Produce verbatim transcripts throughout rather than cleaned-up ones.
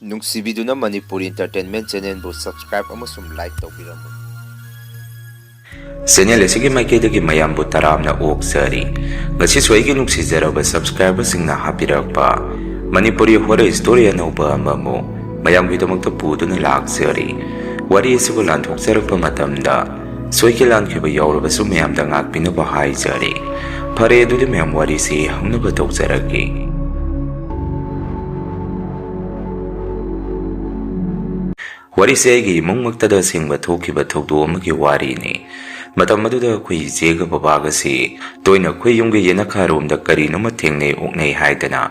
ꯅꯨꯡꯁꯤꯕꯤꯗꯨꯅ Manipuri Entertainment Channelꯕꯨ subscribe ꯑꯃꯁꯨꯡ like ꯇꯧꯕꯤꯔꯝꯃꯨ꯫ Channel ꯑꯁꯤꯒꯤ ꯃꯥꯏꯀꯩꯗꯒꯤ ꯃꯌꯥꯝꯕꯨ ꯇꯔꯥꯝꯅ ꯑꯣꯛꯆꯔꯤ꯫ ꯉꯁꯤꯁꯨ ꯑꯩꯒꯤ ꯅꯨꯡꯁꯤꯖꯔꯕ subscriberꯁꯤꯡꯅ ꯍꯥꯞꯄꯤꯔꯛꯄ ꯃꯅꯤꯄꯨꯔꯤ horror story ꯑꯅꯧꯕ ꯑꯃꯃꯨꯛ ꯃꯌꯥꯝꯒꯤꯗꯃꯛꯇ ꯄꯨꯗꯨꯅ ꯂꯥꯛꯆꯔꯤ꯫ ꯋꯥꯔꯤ ꯑꯁꯤꯕꯨ ꯂꯥꯟꯊꯣꯛꯆꯔꯛꯄ ꯃꯇꯝꯗ ꯁꯣꯏꯈꯤ ꯂꯥꯟꯈꯤꯕ ꯌꯥꯎꯔꯕꯁꯨ ꯃꯌꯥꯝꯗ ꯉꯥꯛꯄꯤꯅꯕ ꯍꯥꯏꯖꯔꯤ꯫ ꯐꯔꯦ, ꯑꯗꯨꯗꯤ ꯃꯌꯥꯝ ꯋꯥꯔꯤꯁꯤ ꯍꯧꯅꯕ ꯇꯧꯖꯔꯛꯀꯦ꯫ ꯋꯥꯔꯤꯁꯦ ꯑꯩꯒꯤ ꯏꯃꯨꯡꯃꯛꯇꯗ ꯑꯁꯦꯡꯕ ꯊꯣꯛꯈꯤꯕ ꯊꯧꯗꯣꯛ ꯑꯃꯒꯤ ꯋꯥꯔꯤꯅꯤ꯫ ꯃꯇꯝ ꯑꯗꯨꯗ ꯑꯩꯈꯣꯏ ꯏꯆꯦꯒ ꯕꯕꯥꯒꯁꯤ ꯇꯣꯏꯅ ꯑꯩꯈꯣꯏ ꯌꯨꯝꯒꯤ ꯌꯦꯅꯈꯥꯔꯣꯝꯗ ꯀꯔꯤꯅꯣꯃ ꯊꯦꯡꯅꯩ ꯑꯣꯛꯅꯩ ꯍꯥꯏꯗꯅ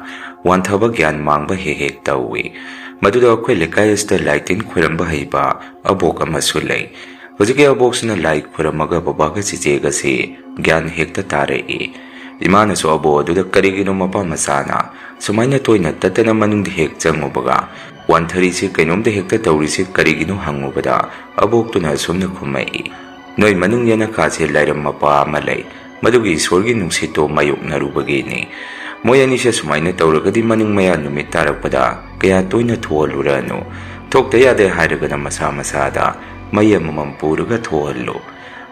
ꯋꯥꯟꯊꯕ ꯒ꯭ꯌꯥꯟ ꯃꯥꯡꯕ ꯍꯦꯛ ꯍꯦꯛ ꯇꯧꯏ꯫ ꯃꯗꯨꯗ ꯑꯩꯈꯣꯏ ꯂꯩꯀꯥꯏ ꯑꯁꯤꯗ ꯂꯥꯏ ꯇꯤꯟ ꯈꯣꯏꯔꯝꯕ ꯍꯩꯕ ꯑꯕꯣꯛ ꯑꯃꯁꯨ ꯂꯩ꯫ ꯍꯧꯖꯤꯛꯀꯤ ꯑꯕꯣꯛꯁꯤꯅ ꯂꯥꯏ ꯈꯣꯏꯔꯝꯃꯒ ꯕꯕꯥꯒ ꯆꯤꯆꯦꯒꯁꯤ ꯒ꯭ꯌꯥꯟ ꯍꯦꯛꯇ ꯇꯥꯔꯛꯏ꯫ ꯏꯃꯥꯅꯁꯨ ꯑꯕꯣꯛ ꯑꯗꯨꯗ ꯀꯔꯤꯒꯤꯅꯣ ꯃꯄꯥ ꯃꯆꯥꯅ ꯁꯨꯃꯥꯏꯅ ꯇꯣꯏꯅ ꯇꯠꯇꯅ ꯃꯅꯨꯡꯗ ꯍꯦꯛ ꯆꯪꯉꯨꯕꯒ ꯋꯥꯟꯊꯔꯤꯁꯤ, ꯀꯩꯅꯣꯝꯗ ꯍꯦꯛꯇ ꯇꯧꯔꯤꯁꯤ ꯀꯔꯤꯒꯤꯅꯣ ꯍꯪꯉꯨꯕꯗ ꯑꯕꯣꯛꯇꯨꯅ ꯑꯁꯨꯝꯅ ꯈꯨꯝꯃꯛꯏ, "ꯅꯣꯏ ꯃꯅꯨꯡ ꯌꯦꯅꯈꯥꯁꯦ ꯂꯥꯏꯔꯝ ꯃꯄꯥ ꯑꯃ ꯂꯩ, ꯃꯗꯨꯒꯤ ꯏꯁꯣꯔꯒꯤ ꯅꯨꯡꯁꯤꯠꯇꯣ ꯃꯥꯌꯣꯛꯅꯔꯨꯕꯒꯤꯅꯤ꯫ ꯃꯣꯏ ꯑꯅꯤꯁꯦ ꯁꯨꯃꯥꯏꯅ ꯇꯧꯔꯒꯗꯤ ꯃꯅꯤꯡ ꯃꯌꯥ ꯅꯨꯃꯤꯠ ꯇꯥꯔꯛꯄꯗ ꯀꯌꯥ ꯇꯣꯏꯅ ꯊꯣꯛꯍꯜꯂꯨꯔꯅꯨ꯫ ꯊꯣꯛꯇ ꯌꯥꯗꯦ ꯍꯥꯏꯔꯒꯅ ꯃꯁꯥ ꯃꯁꯥꯗ ꯃꯩ ꯑꯃꯃꯝ ꯄꯨꯔꯒ ꯊꯣꯛꯍꯜꯂꯨ꯫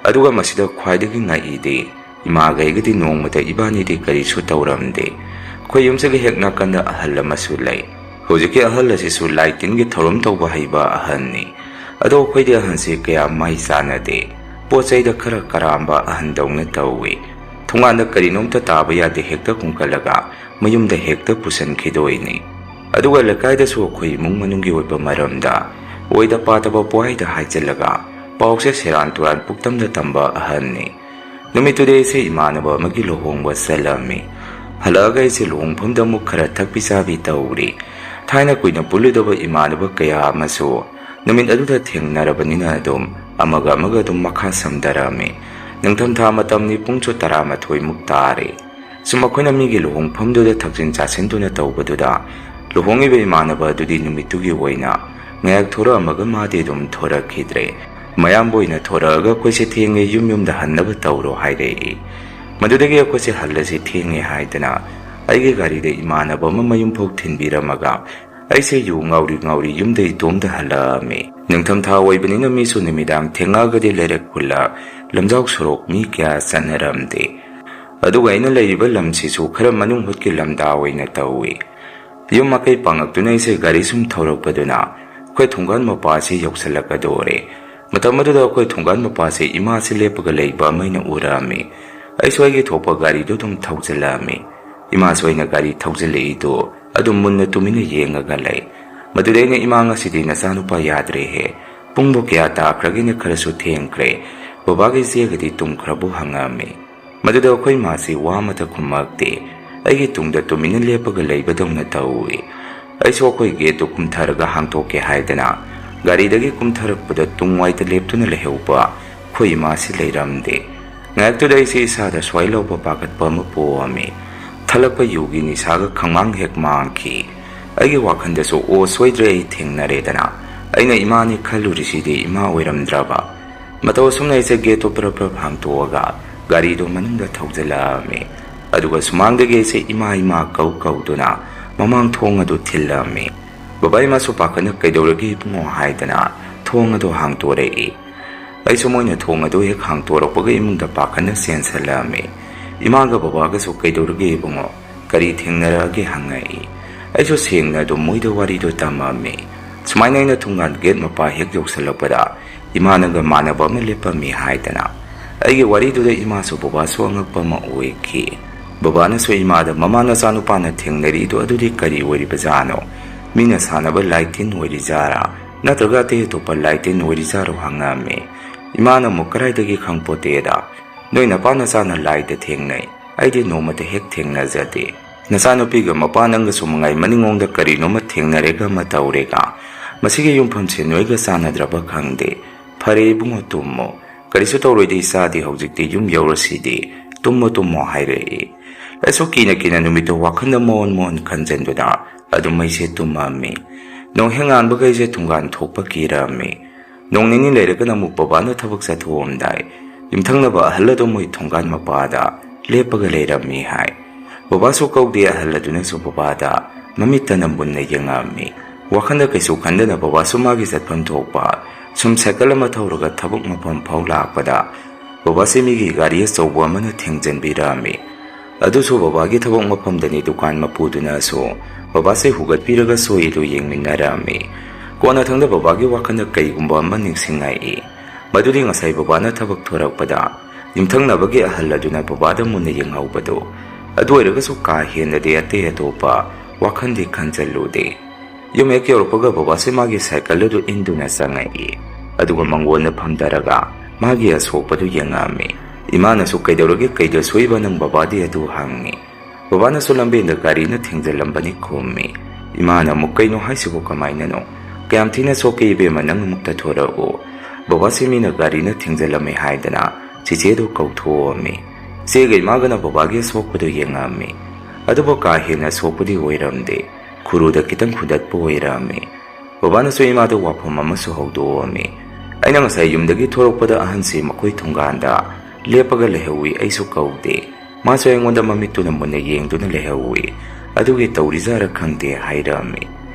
ꯑꯗꯨꯒ ꯃꯁꯤꯗ ꯈ꯭ꯋꯥꯏꯗꯒꯤ ꯉꯛꯏꯗꯤ, ꯏꯃꯥꯒ ꯑꯩꯒꯗꯤ ꯅꯣꯡꯃꯇ ꯏꯕꯥꯅꯤꯗꯤ ꯀꯔꯤꯁꯨ ꯇꯧꯔꯝꯗꯦ꯫ ꯑꯩꯈꯣꯏ ꯌꯨꯝꯁꯤꯒꯤ ꯍꯦꯛ ꯅꯥꯀꯟꯗ ꯑꯍꯜ ꯑꯃꯁꯨ ꯂꯩ꯫ ꯍꯧꯖꯤꯛꯀꯤ ꯑꯍꯜ ꯑꯁꯤꯁꯨ ꯂꯥꯏ ꯇꯤꯟꯒꯤ ꯊꯧꯔꯝ ꯇꯧꯕ ꯍꯩꯕ ꯑꯍꯟꯅꯤ꯫ ꯑꯗꯣ ꯑꯩꯈꯣꯏꯗꯤ ꯑꯍꯟꯁꯤ ꯀꯌꯥ ꯃꯥꯏ ꯆꯥꯟꯅꯗꯦ꯫ ꯄꯣꯠ ꯆꯩꯗ ꯈꯔ ꯀꯔꯥꯝꯕ ꯑꯍꯟꯗꯧꯅ ꯇꯧꯏ꯫ ꯊꯣꯡꯒꯥꯟꯗ ꯀꯔꯤꯅꯣꯝꯇ ꯇꯥꯕ ꯌꯥꯗꯦ, ꯍꯦꯛꯇ ꯈꯣꯡꯀꯠꯂꯒ ꯃꯌꯨꯝꯗ ꯍꯦꯛꯇ ꯄꯨꯁꯤꯟꯈꯤꯗꯣꯏꯅꯤ꯫ ꯑꯗꯨꯒ ꯂꯩꯀꯥꯏꯗꯁꯨ ꯑꯩꯈꯣꯏ ꯏꯃꯨꯡ ꯃꯅꯨꯡꯒꯤ ꯑꯣꯏꯕ ꯃꯔꯝꯗ ꯑꯣꯏꯗ ꯄꯥꯗꯕ ꯄꯨꯍꯥꯏꯗ ꯍꯥꯏꯖꯤꯜꯂꯒ ꯄꯥꯎꯁꯦ ꯁꯦꯔꯥꯟ ꯇꯨꯔꯥꯟ ꯄꯨꯛꯇꯝꯗ ꯇꯝꯕ ꯑꯍꯟꯅꯤ꯫ ꯅꯨꯃꯤꯠꯇꯨꯗꯤ ꯑꯩꯁꯦ ꯏꯃꯥꯟꯅꯕ ꯑꯃꯒꯤ ꯂꯨꯍꯣꯡꯕ ꯆꯠꯂꯝꯃꯤ꯫ ꯍꯜꯂꯛꯑꯒ ꯑꯩꯁꯦ ꯂꯨꯍꯣꯡꯐꯝꯗ ꯑꯃꯨꯛ ꯈꯔ ꯊꯛꯄꯤ ꯆꯥꯕꯤ ꯇꯧꯔꯤ꯫ ꯊꯥꯏꯅ ꯀꯨꯏꯅ ꯄꯨꯜꯂꯨꯗꯕ ꯏꯃꯥꯟꯅꯕ ꯀꯌꯥ ꯑꯃꯁꯨ ꯅꯨꯃꯤꯠ ꯑꯗꯨꯗ ꯊꯦꯡꯅꯔꯕꯅꯤꯅ ꯑꯗꯨꯝ ꯑꯃꯒ ꯑꯃꯒ ꯑꯗꯨꯝ ꯃꯈꯥ ꯁꯝꯊꯔꯛꯑꯝꯃꯤ꯫ ꯅꯤꯡꯊꯝꯊꯥ ꯃꯇꯝꯅꯤ, ꯄꯨꯡꯁꯨ ꯇꯔꯥꯃꯥꯊꯣꯏꯃꯨꯛ ꯇꯥꯔꯦ꯫ ꯁꯨꯝ ꯑꯩꯈꯣꯏꯅ ꯃꯤꯒꯤ ꯂꯨꯍꯣꯡꯐꯝꯗꯨꯗ ꯊꯛꯆꯤꯟ ꯆꯥꯁꯤꯟꯗꯨꯅ ꯇꯧꯕꯗꯨꯗ ꯂꯨꯍꯣꯡꯉꯤꯕ ꯏꯃꯥꯟꯅꯕ ꯑꯗꯨꯗꯤ ꯅꯨꯃꯤꯠꯇꯨꯒꯤ ꯑꯣꯏꯅ ꯉꯥꯏꯍꯥꯛ ꯊꯣꯔꯛꯑꯝꯃꯒ ꯃꯥꯗꯤ ꯑꯗꯨꯝ ꯊꯣꯔꯛꯈꯤꯗ꯭ꯔꯦ꯫ ꯃꯌꯥꯝꯕ ꯑꯣꯏꯅ ꯊꯣꯔꯛꯑꯒ ꯑꯩꯈꯣꯏꯁꯦ ꯊꯦꯡꯉꯦ, ꯌꯨꯝ ꯌꯨꯝꯗ ꯍꯟꯅꯕ ꯇꯧꯔꯣ ꯍꯥꯏꯔꯛꯏ꯫ ꯃꯗꯨꯗꯒꯤ ꯑꯩꯈꯣꯏꯁꯦ ꯍꯜꯂꯁꯤ, ꯊꯦꯡꯉꯦ ꯍꯥꯏꯗꯅ ꯑꯩꯒꯤ ꯒꯥꯔꯤꯗ ꯏꯃꯥꯟꯅꯕ ꯑꯃ ꯃꯌꯨꯝꯐꯥꯎ ꯊꯤꯟꯕꯤꯔꯝꯃꯒ ꯑꯩꯁꯦ ꯌꯨ ꯉꯥꯎꯔꯤ ꯉꯥꯎꯔꯤ ꯌꯨꯝꯗ ꯏꯇꯣꯝꯗ ꯍꯜꯂꯛꯑꯝꯃꯤ꯫ ꯅꯤꯡꯊꯝꯊꯥ ꯑꯣꯏꯕꯅꯤꯅ ꯃꯤꯁꯨ ꯅꯨꯃꯤꯗꯥꯡ ꯊꯦꯡꯉꯛꯑꯒꯗꯤ ꯂꯩꯔꯛ ꯈꯨꯜꯂ ꯂꯝꯖꯥꯎ ꯁꯣꯔꯣꯛ ꯃꯤ ꯀꯌꯥ ꯆꯠꯅꯔꯝꯗꯦ꯫ ꯑꯗꯨꯒ ꯑꯩꯅ ꯂꯩꯔꯤꯕ ꯂꯝꯁꯤꯁꯨ ꯈꯔ ꯃꯅꯨꯡ ꯍꯨꯠꯀꯤ ꯂꯝꯗꯥ ꯑꯣꯏꯅ ꯇꯧꯏ꯫ ꯌꯨꯝ ꯃꯥꯏꯀꯩ ꯄꯥꯡꯉꯛꯇꯨꯅ ꯑꯩꯁꯦ ꯒꯥꯔꯤ ꯁꯨꯝ ꯊꯧꯔꯛꯄꯗꯨꯅ ꯑꯩꯈꯣꯏ ꯊꯣꯡꯒꯥꯟ ꯃꯄꯥꯁꯤ ꯌꯧꯁꯤꯜꯂꯛꯀꯗꯣꯔꯦ꯫ ꯃꯇꯝ ꯑꯗꯨꯗ ꯑꯩꯈꯣꯏ ꯊꯣꯡꯒꯥꯟ ꯃꯄꯥꯁꯤ ꯏꯃꯥꯁꯤ ꯂꯦꯞꯄꯒ ꯂꯩꯕ ꯑꯃ ꯑꯩꯅ ꯎꯔꯛꯑꯝꯃꯤ꯫ ꯑꯩꯁꯨ ꯑꯩꯒꯤ ꯊꯣꯛꯄ ꯒꯥꯔꯤꯗꯨ ꯑꯗꯨꯝ ꯊꯧꯖꯤꯜꯂꯛꯑꯝꯃꯤ꯫ ꯏꯃꯥꯁꯨ ꯑꯩꯅ ꯒꯥꯔꯤ ꯊꯧꯖꯤꯜꯂꯛꯏꯗꯨ ꯑꯗꯨꯝ ꯃꯨꯟꯅ ꯇꯨꯃꯤꯟꯅ ꯌꯦꯡꯉꯒ ꯂꯩ꯫ ꯃꯗꯨꯗ ꯑꯩꯅ, "ꯏꯃꯥ, ꯉꯁꯤꯗꯤ ꯅꯆꯥꯅꯨꯄꯥ ꯌꯥꯗ꯭ꯔꯦꯍꯦ꯫ ꯄꯨꯡꯕꯨ ꯀꯌꯥ ꯇꯥꯈ꯭ꯔꯒꯦꯅ? ꯈꯔꯁꯨ ꯊꯦꯡꯈ꯭ꯔꯦ꯫ ꯕꯕꯥꯒ ꯏꯆꯦꯒꯗꯤ ꯇꯨꯝꯈ꯭ꯔꯕꯣ?" ꯍꯪꯉꯛꯑꯝꯃꯤ꯫ ꯃꯗꯨꯗ ꯑꯩꯈꯣꯏ ꯏꯃꯥꯁꯤ ꯋꯥ ꯑꯃꯇ ꯈꯨꯝꯃꯛꯇꯦ꯫ ꯑꯩꯒꯤ ꯇꯨꯡꯗ ꯇꯨꯃꯤꯟꯅ ꯂꯦꯞꯄꯒ ꯂꯩꯕꯗꯧꯅ ꯇꯧꯏ꯫ ꯑꯩꯁꯨ ꯑꯩꯈꯣꯏ ꯒꯦꯠꯇꯨ ꯀꯨꯝꯊꯔꯒ ꯍꯥꯡꯇꯣꯛꯀꯦ ꯍꯥꯏꯗꯅ ꯒꯥꯔꯤꯗꯒꯤ ꯀꯨꯝꯊꯔꯛꯄꯗ ꯇꯨꯡꯋꯥꯏꯗ ꯂꯦꯞꯇꯨꯅ ꯂꯩꯍꯧꯕ ꯑꯩꯈꯣꯏ ꯏꯃꯥꯁꯤ ꯂꯩꯔꯝꯗꯦ꯫ ꯉꯥꯏꯍꯥꯛꯇꯨꯗ ꯑꯩꯁꯦ ꯏꯁꯥꯗ ꯁ꯭ꯋꯥꯏ ꯂꯧꯕ ꯄꯥꯈꯠꯄ ꯑꯃ ꯄꯣꯛꯑꯝꯃꯤ꯫ ꯊꯜꯂꯛꯄ ꯌꯨꯒꯤ ꯅꯤꯁꯥꯒ ꯈꯪꯃꯥꯡ ꯍꯦꯛ ꯃꯥꯡꯈꯤ꯫ ꯑꯩꯒꯤ ꯋꯥꯈꯜꯗꯁꯨ, "ꯑꯣ, ꯁꯣꯏꯗ꯭ꯔꯦ, ꯑꯩ ꯊꯦꯡꯅꯔꯦꯗꯅ ꯑꯩꯅ ꯏꯃꯥꯅꯤ ꯈꯜꯂꯨꯔꯤꯁꯤꯗꯤ ꯏꯃꯥ ꯑꯣꯏꯔꯝꯗ꯭ꯔꯕ?" ꯃꯇꯧ ꯑꯁꯨꯝꯅ ꯑꯩꯁꯦ ꯒꯦꯠꯇꯨ ꯄ꯭ꯔꯞ ꯄ꯭ꯔꯞ ꯍꯥꯡꯇꯣꯛꯑꯒ ꯒꯥꯔꯤꯗꯨ ꯃꯅꯨꯡꯗ ꯊꯧꯖꯤꯜꯂꯛꯑꯝꯃꯤ꯫ ꯑꯗꯨꯒ ꯁꯨꯃꯥꯡꯗꯒꯤ ꯑꯩꯁꯦ ꯏꯃꯥ, ꯏꯃꯥ ꯀꯧ ꯀꯧꯗꯨꯅ ꯃꯃꯥꯡ ꯊꯣꯡ ꯑꯗꯨ ꯊꯤꯜꯂꯝꯃꯤ꯫ ꯕꯕꯥ ꯏꯃꯥꯁꯨ ꯄꯥꯈꯠꯅ "ꯀꯩꯗꯧꯔꯒꯦ ꯏꯕꯨꯡꯉꯣ?" ꯍꯥꯏꯗꯅ ꯊꯣꯡ ꯑꯗꯨ ꯍꯥꯡꯇꯣꯔꯛꯏ꯫ ꯑꯩꯁꯨ ꯃꯣꯏꯅ ꯊꯣꯡ ꯑꯗꯨ ꯍꯦꯛ ꯍꯥꯡꯇꯣꯔꯛꯄꯒ ꯏꯃꯨꯡꯗ ꯄꯥꯈꯠꯅ ꯆꯦꯟꯁꯜꯂꯛꯑꯝꯃꯤ꯫ ꯏꯃꯥꯒ ꯕꯕꯥꯒꯁꯨ "ꯀꯩꯗꯧꯔꯒꯦ ꯏꯕꯨꯡꯉꯣ? ꯀꯔꯤ ꯊꯦꯡꯅꯔꯛꯑꯒꯦ?" ꯍꯪꯉꯛꯏ꯫ ꯑꯩꯁꯨ ꯁꯦꯡꯅ ꯑꯗꯨꯝ ꯃꯣꯏꯗ ꯋꯥꯔꯤꯗꯨ ꯇꯝꯃꯝꯃꯤ꯫ ꯁꯨꯃꯥꯏꯅ ꯑꯩꯅ ꯊꯣꯡꯒꯥꯟ ꯒꯦꯠ ꯃꯄꯥ ꯍꯦꯛ ꯌꯧꯁꯜꯂꯛꯄꯗ ꯏꯃꯥꯅꯒ ꯃꯥꯟꯅꯕ ꯑꯃ ꯂꯦꯞꯄꯝꯃꯤ ꯍꯥꯏꯗꯅ꯫ ꯑꯩꯒꯤ ꯋꯥꯔꯤꯗꯨꯗ ꯏꯃꯥꯁꯨ ꯕꯕꯥꯁꯨ ꯑꯉꯛꯄ ꯑꯃ ꯑꯣꯏꯈꯤ꯫ ꯕꯕꯥꯅꯁꯨ ꯏꯃꯥꯗ, "ꯃꯃꯥ, ꯅꯆꯥꯅꯨꯄꯥꯅ ꯊꯦꯡꯅꯔꯤꯗꯨ ꯑꯗꯨꯗꯤ ꯀꯔꯤ ꯑꯣꯏꯔꯤꯕꯖꯥꯠꯅꯣ? ꯃꯤꯅ ꯁꯥꯟꯅꯕ ꯂꯥꯏ ꯇꯤꯟ ꯑꯣꯏꯔꯤꯖꯥꯔꯥ? ꯅꯠꯇ꯭ꯔꯒ ꯑꯇꯩ ꯑꯇꯣꯞꯄ ꯂꯥꯏ ꯇꯤꯟ ꯑꯣꯏꯔꯤꯖꯥꯔꯣ?" ꯍꯪꯉꯛꯑꯝꯃꯤ꯫ ꯏꯃꯥꯅ ꯑꯃꯨꯛ, "ꯀꯗꯥꯏꯗꯒꯤ ꯈꯪꯄꯣꯠꯇꯦꯗ? ꯅꯣꯏ ꯅꯄꯥ ꯅꯆꯥꯅ ꯂꯥꯏꯗ ꯊꯦꯡꯅꯩ, ꯑꯩꯗꯤ ꯅꯣꯡꯃꯇ ꯍꯦꯛ ꯊꯦꯡꯅꯖꯗꯦ꯫ ꯅꯆꯥꯅꯨꯄꯤꯒ ꯃꯄꯥ ꯅꯪꯒꯁꯨ ꯃꯉꯥꯏ ꯃꯅꯤꯡꯂꯣꯝꯗ ꯀꯔꯤꯅꯣꯃ ꯊꯦꯡꯅꯔꯦꯒ ꯑꯃ ꯇꯧꯔꯦꯒ꯫ ꯃꯁꯤꯒꯤ ꯌꯨꯝꯐꯝꯁꯦ ꯅꯣꯏꯒ ꯆꯥꯟꯅꯗ꯭ꯔꯕ ꯈꯪꯗꯦ꯫ ꯐꯔꯦ ꯏꯕꯨꯡꯉꯣ, ꯇꯨꯝꯃꯣ꯫ ꯀꯔꯤꯁꯨ ꯇꯧꯔꯣꯏꯗꯦ ꯏꯆꯥꯗꯤ, ꯍꯧꯖꯤꯛꯇꯤ ꯌꯨꯝ ꯌꯧꯔꯁꯤꯗꯤ꯫ ꯇꯨꯝꯃꯣ, ꯇꯨꯝꯃꯣ," ꯍꯥꯏꯔꯛꯏ꯫ ꯑꯩꯁꯨ ꯀꯤꯅ ꯀꯤꯅ ꯅꯨꯃꯤꯠꯇꯨ ꯋꯥꯈꯜꯗ ꯃꯣꯟ ꯃꯣꯟ ꯈꯟꯖꯟꯗꯨꯅ ꯑꯗꯨꯝ ꯑꯩꯁꯦ ꯇꯨꯝꯃꯝꯃꯤ꯫ ꯅꯣꯡ ꯍꯦꯛ ꯉꯥꯟꯕꯒ ꯑꯩꯁꯦ ꯊꯣꯡꯒꯥꯟ ꯊꯣꯛꯄ ꯀꯤꯔꯝꯃꯤ꯫ ꯅꯣꯡ ꯅꯤꯅꯤ ꯂꯩꯔꯒꯅ ꯑꯃꯨꯛ ꯕꯕꯥꯅ ꯊꯕꯛ ꯆꯠꯊꯣꯛꯑꯝꯗꯥꯏ ꯌꯨꯝꯊꯪꯅꯕ ꯑꯍꯜ ꯑꯗꯨ ꯃꯣꯏ ꯊꯣꯡꯒꯥꯟ ꯃꯄꯥꯗ ꯂꯦꯞꯄꯒ ꯂꯩꯔꯝꯃꯤ ꯍꯥꯏ꯫ ꯕꯕꯥꯁꯨ ꯀꯧꯗꯦ꯫ ꯑꯍꯜ ꯑꯗꯨꯅꯁꯨ ꯕꯕꯥꯗ ꯃꯃꯤꯠꯇꯅ ꯃꯨꯟꯅ ꯌꯦꯡꯉꯛꯑꯝꯃꯤ꯫ ꯋꯥꯈꯜꯗ ꯀꯩꯁꯨ ꯈꯟꯗꯅ ꯕꯕꯥꯁꯨ ꯃꯥꯒꯤ ꯆꯠꯐꯝ ꯊꯣꯛꯄ ꯁꯨꯝ ꯁꯥꯏꯀꯜ ꯑꯃ ꯊꯧꯔꯒ ꯊꯕꯛ ꯃꯐꯝ ꯐꯥꯎ ꯂꯥꯛꯄꯗ ꯕꯕꯥꯁꯦ ꯃꯤꯒꯤ ꯒꯥꯔꯤ ꯑꯆꯧꯕ ꯑꯃꯅ ꯊꯦꯡꯖꯤꯟꯕꯤꯔꯛꯑꯝꯃꯤ꯫ ꯑꯗꯨꯁꯨ ꯕꯕꯥꯒꯤ ꯊꯕꯛ ꯃꯐꯝꯗꯅꯤ꯫ ꯗꯨꯀꯥꯟ ꯃꯄꯨꯗꯨꯅꯁꯨ ꯕꯕꯥꯁꯦ ꯍꯨꯒꯠꯄꯤꯔꯒ ꯁꯣꯏꯗꯨ ꯌꯦꯡꯃꯤꯟꯅꯔꯝꯃꯤ꯫ ꯀꯣꯟꯅꯊꯪꯗ ꯕꯕꯥꯒꯤ ꯋꯥꯈꯜꯗ ꯀꯩꯒꯨꯝꯕ ꯑꯃ ꯅꯤꯡꯁꯤꯡꯉꯛꯏ꯫ ꯃꯗꯨꯗꯤ ꯉꯁꯥꯏ ꯕꯕꯥꯅ ꯊꯕꯛ ꯊꯣꯔꯛꯄꯗ ꯌꯨꯝꯊꯪꯅꯕꯒꯤ ꯑꯍꯜ ꯑꯗꯨꯅ ꯕꯕꯥꯗ ꯃꯨꯟꯅ ꯌꯦꯡꯍꯧꯕꯗꯨ꯫ ꯑꯗꯨ ꯑꯣꯏꯔꯒꯁꯨ ꯀꯥ ꯍꯦꯟꯅꯗꯤ ꯑꯇꯩ ꯑꯇꯣꯞꯄ ꯋꯥꯈꯜꯗꯤ ꯈꯟꯖꯜꯂꯨꯗꯦ꯫ ꯌꯨꯝ ꯍꯦꯛ ꯌꯧꯔꯛꯄꯒ ꯕꯕꯥꯁꯦ ꯃꯥꯒꯤ ꯁꯥꯏꯀꯜ ꯑꯗꯨ ꯏꯟꯗꯨꯅ ꯆꯪꯉꯛꯏ꯫ ꯑꯗꯨꯒ ꯃꯪꯒꯣꯟꯗ ꯐꯝꯊꯔꯒ ꯃꯥꯒꯤ ꯑꯁꯣꯛꯄꯗꯨ ꯌꯦꯡꯉꯛꯑꯝꯃꯤ꯫ ꯏꯃꯥꯅꯁꯨ "ꯀꯩꯗꯧꯔꯒꯦ, ꯀꯩꯗ ꯁꯣꯛꯏꯕ ꯅꯪ ꯕꯕꯥꯗꯤ?" ꯑꯗꯨ ꯍꯪꯉꯤ꯫ ꯕꯕꯥꯅꯁꯨ "ꯂꯝꯕꯦꯟꯗ ꯒꯥꯔꯤꯅ ꯊꯦꯡꯖꯤꯜꯂꯝꯕꯅꯤ" ꯈꯨꯝꯃꯤ꯫ ꯏꯃꯥꯅ ꯑꯃꯨꯛ "ꯀꯩꯅꯣ ꯍꯥꯏꯁꯤꯕꯨ, ꯀꯃꯥꯏꯅꯅꯣ? ꯀꯌꯥꯝ ꯊꯤꯅ ꯁꯣꯛꯀꯦ ꯏꯕꯦꯝꯃ, ꯅꯪ ꯑꯃꯨꯛ ꯇꯥꯊꯣꯔꯛꯎ꯫ ꯕꯕꯥꯁꯤ ꯃꯤꯅ ꯒꯥꯔꯤꯅ ꯊꯦꯡꯖꯤꯜꯂꯝꯃꯤ" ꯍꯥꯏꯗꯅ ꯆꯤꯆꯦꯗꯨ ꯀꯧꯊꯣꯛꯑꯝꯃꯤ꯫ ꯏꯆꯦꯒ ꯏꯃꯥꯒꯅ ꯕꯕꯥꯒꯤ ꯑꯁꯣꯛꯄꯗꯨ ꯌꯦꯡꯉꯛꯑꯝꯃꯤ꯫ ꯑꯗꯨꯕꯨ ꯀꯥ ꯍꯦꯟꯅ ꯁꯣꯛꯄꯗꯤ ꯑꯣꯏꯔꯝꯗꯦ꯫ ꯈꯨꯔꯨꯗ ꯈꯤꯇꯪ ꯈꯨꯗꯠꯄ ꯑꯣꯏꯔꯝꯃꯤ꯫ ꯕꯕꯥꯅꯁꯨ ꯏꯃꯥꯗ ꯋꯥꯐꯝ ꯑꯃꯁꯨ ꯍꯧꯗꯣꯛꯑꯝꯃꯤ꯫ "ꯑꯩꯅ ꯉꯁꯥꯏ ꯌꯨꯝꯗꯒꯤ ꯊꯣꯔꯛꯄꯗ ꯑꯍꯟꯁꯤ ꯃꯈꯣꯏ ꯊꯣꯡꯒꯥꯟꯗ ꯂꯦꯞꯄꯒ ꯂꯩꯍꯧꯋꯤ, ꯑꯩꯁꯨ ꯀꯧꯗꯦ꯫ ꯃꯥꯁꯨ ꯑꯩꯉꯣꯟꯗ ꯃꯃꯤꯠꯇꯨꯅ ꯃꯨꯟꯅ ꯌꯦꯡꯗꯨꯅ ꯂꯩꯍꯧꯋꯤ꯫ ꯑꯗꯨꯒꯤ ꯇꯧꯔꯤꯖꯥꯔ ꯈꯪꯗꯦ" ꯍꯥꯏꯔꯛꯑꯝꯃꯤ꯫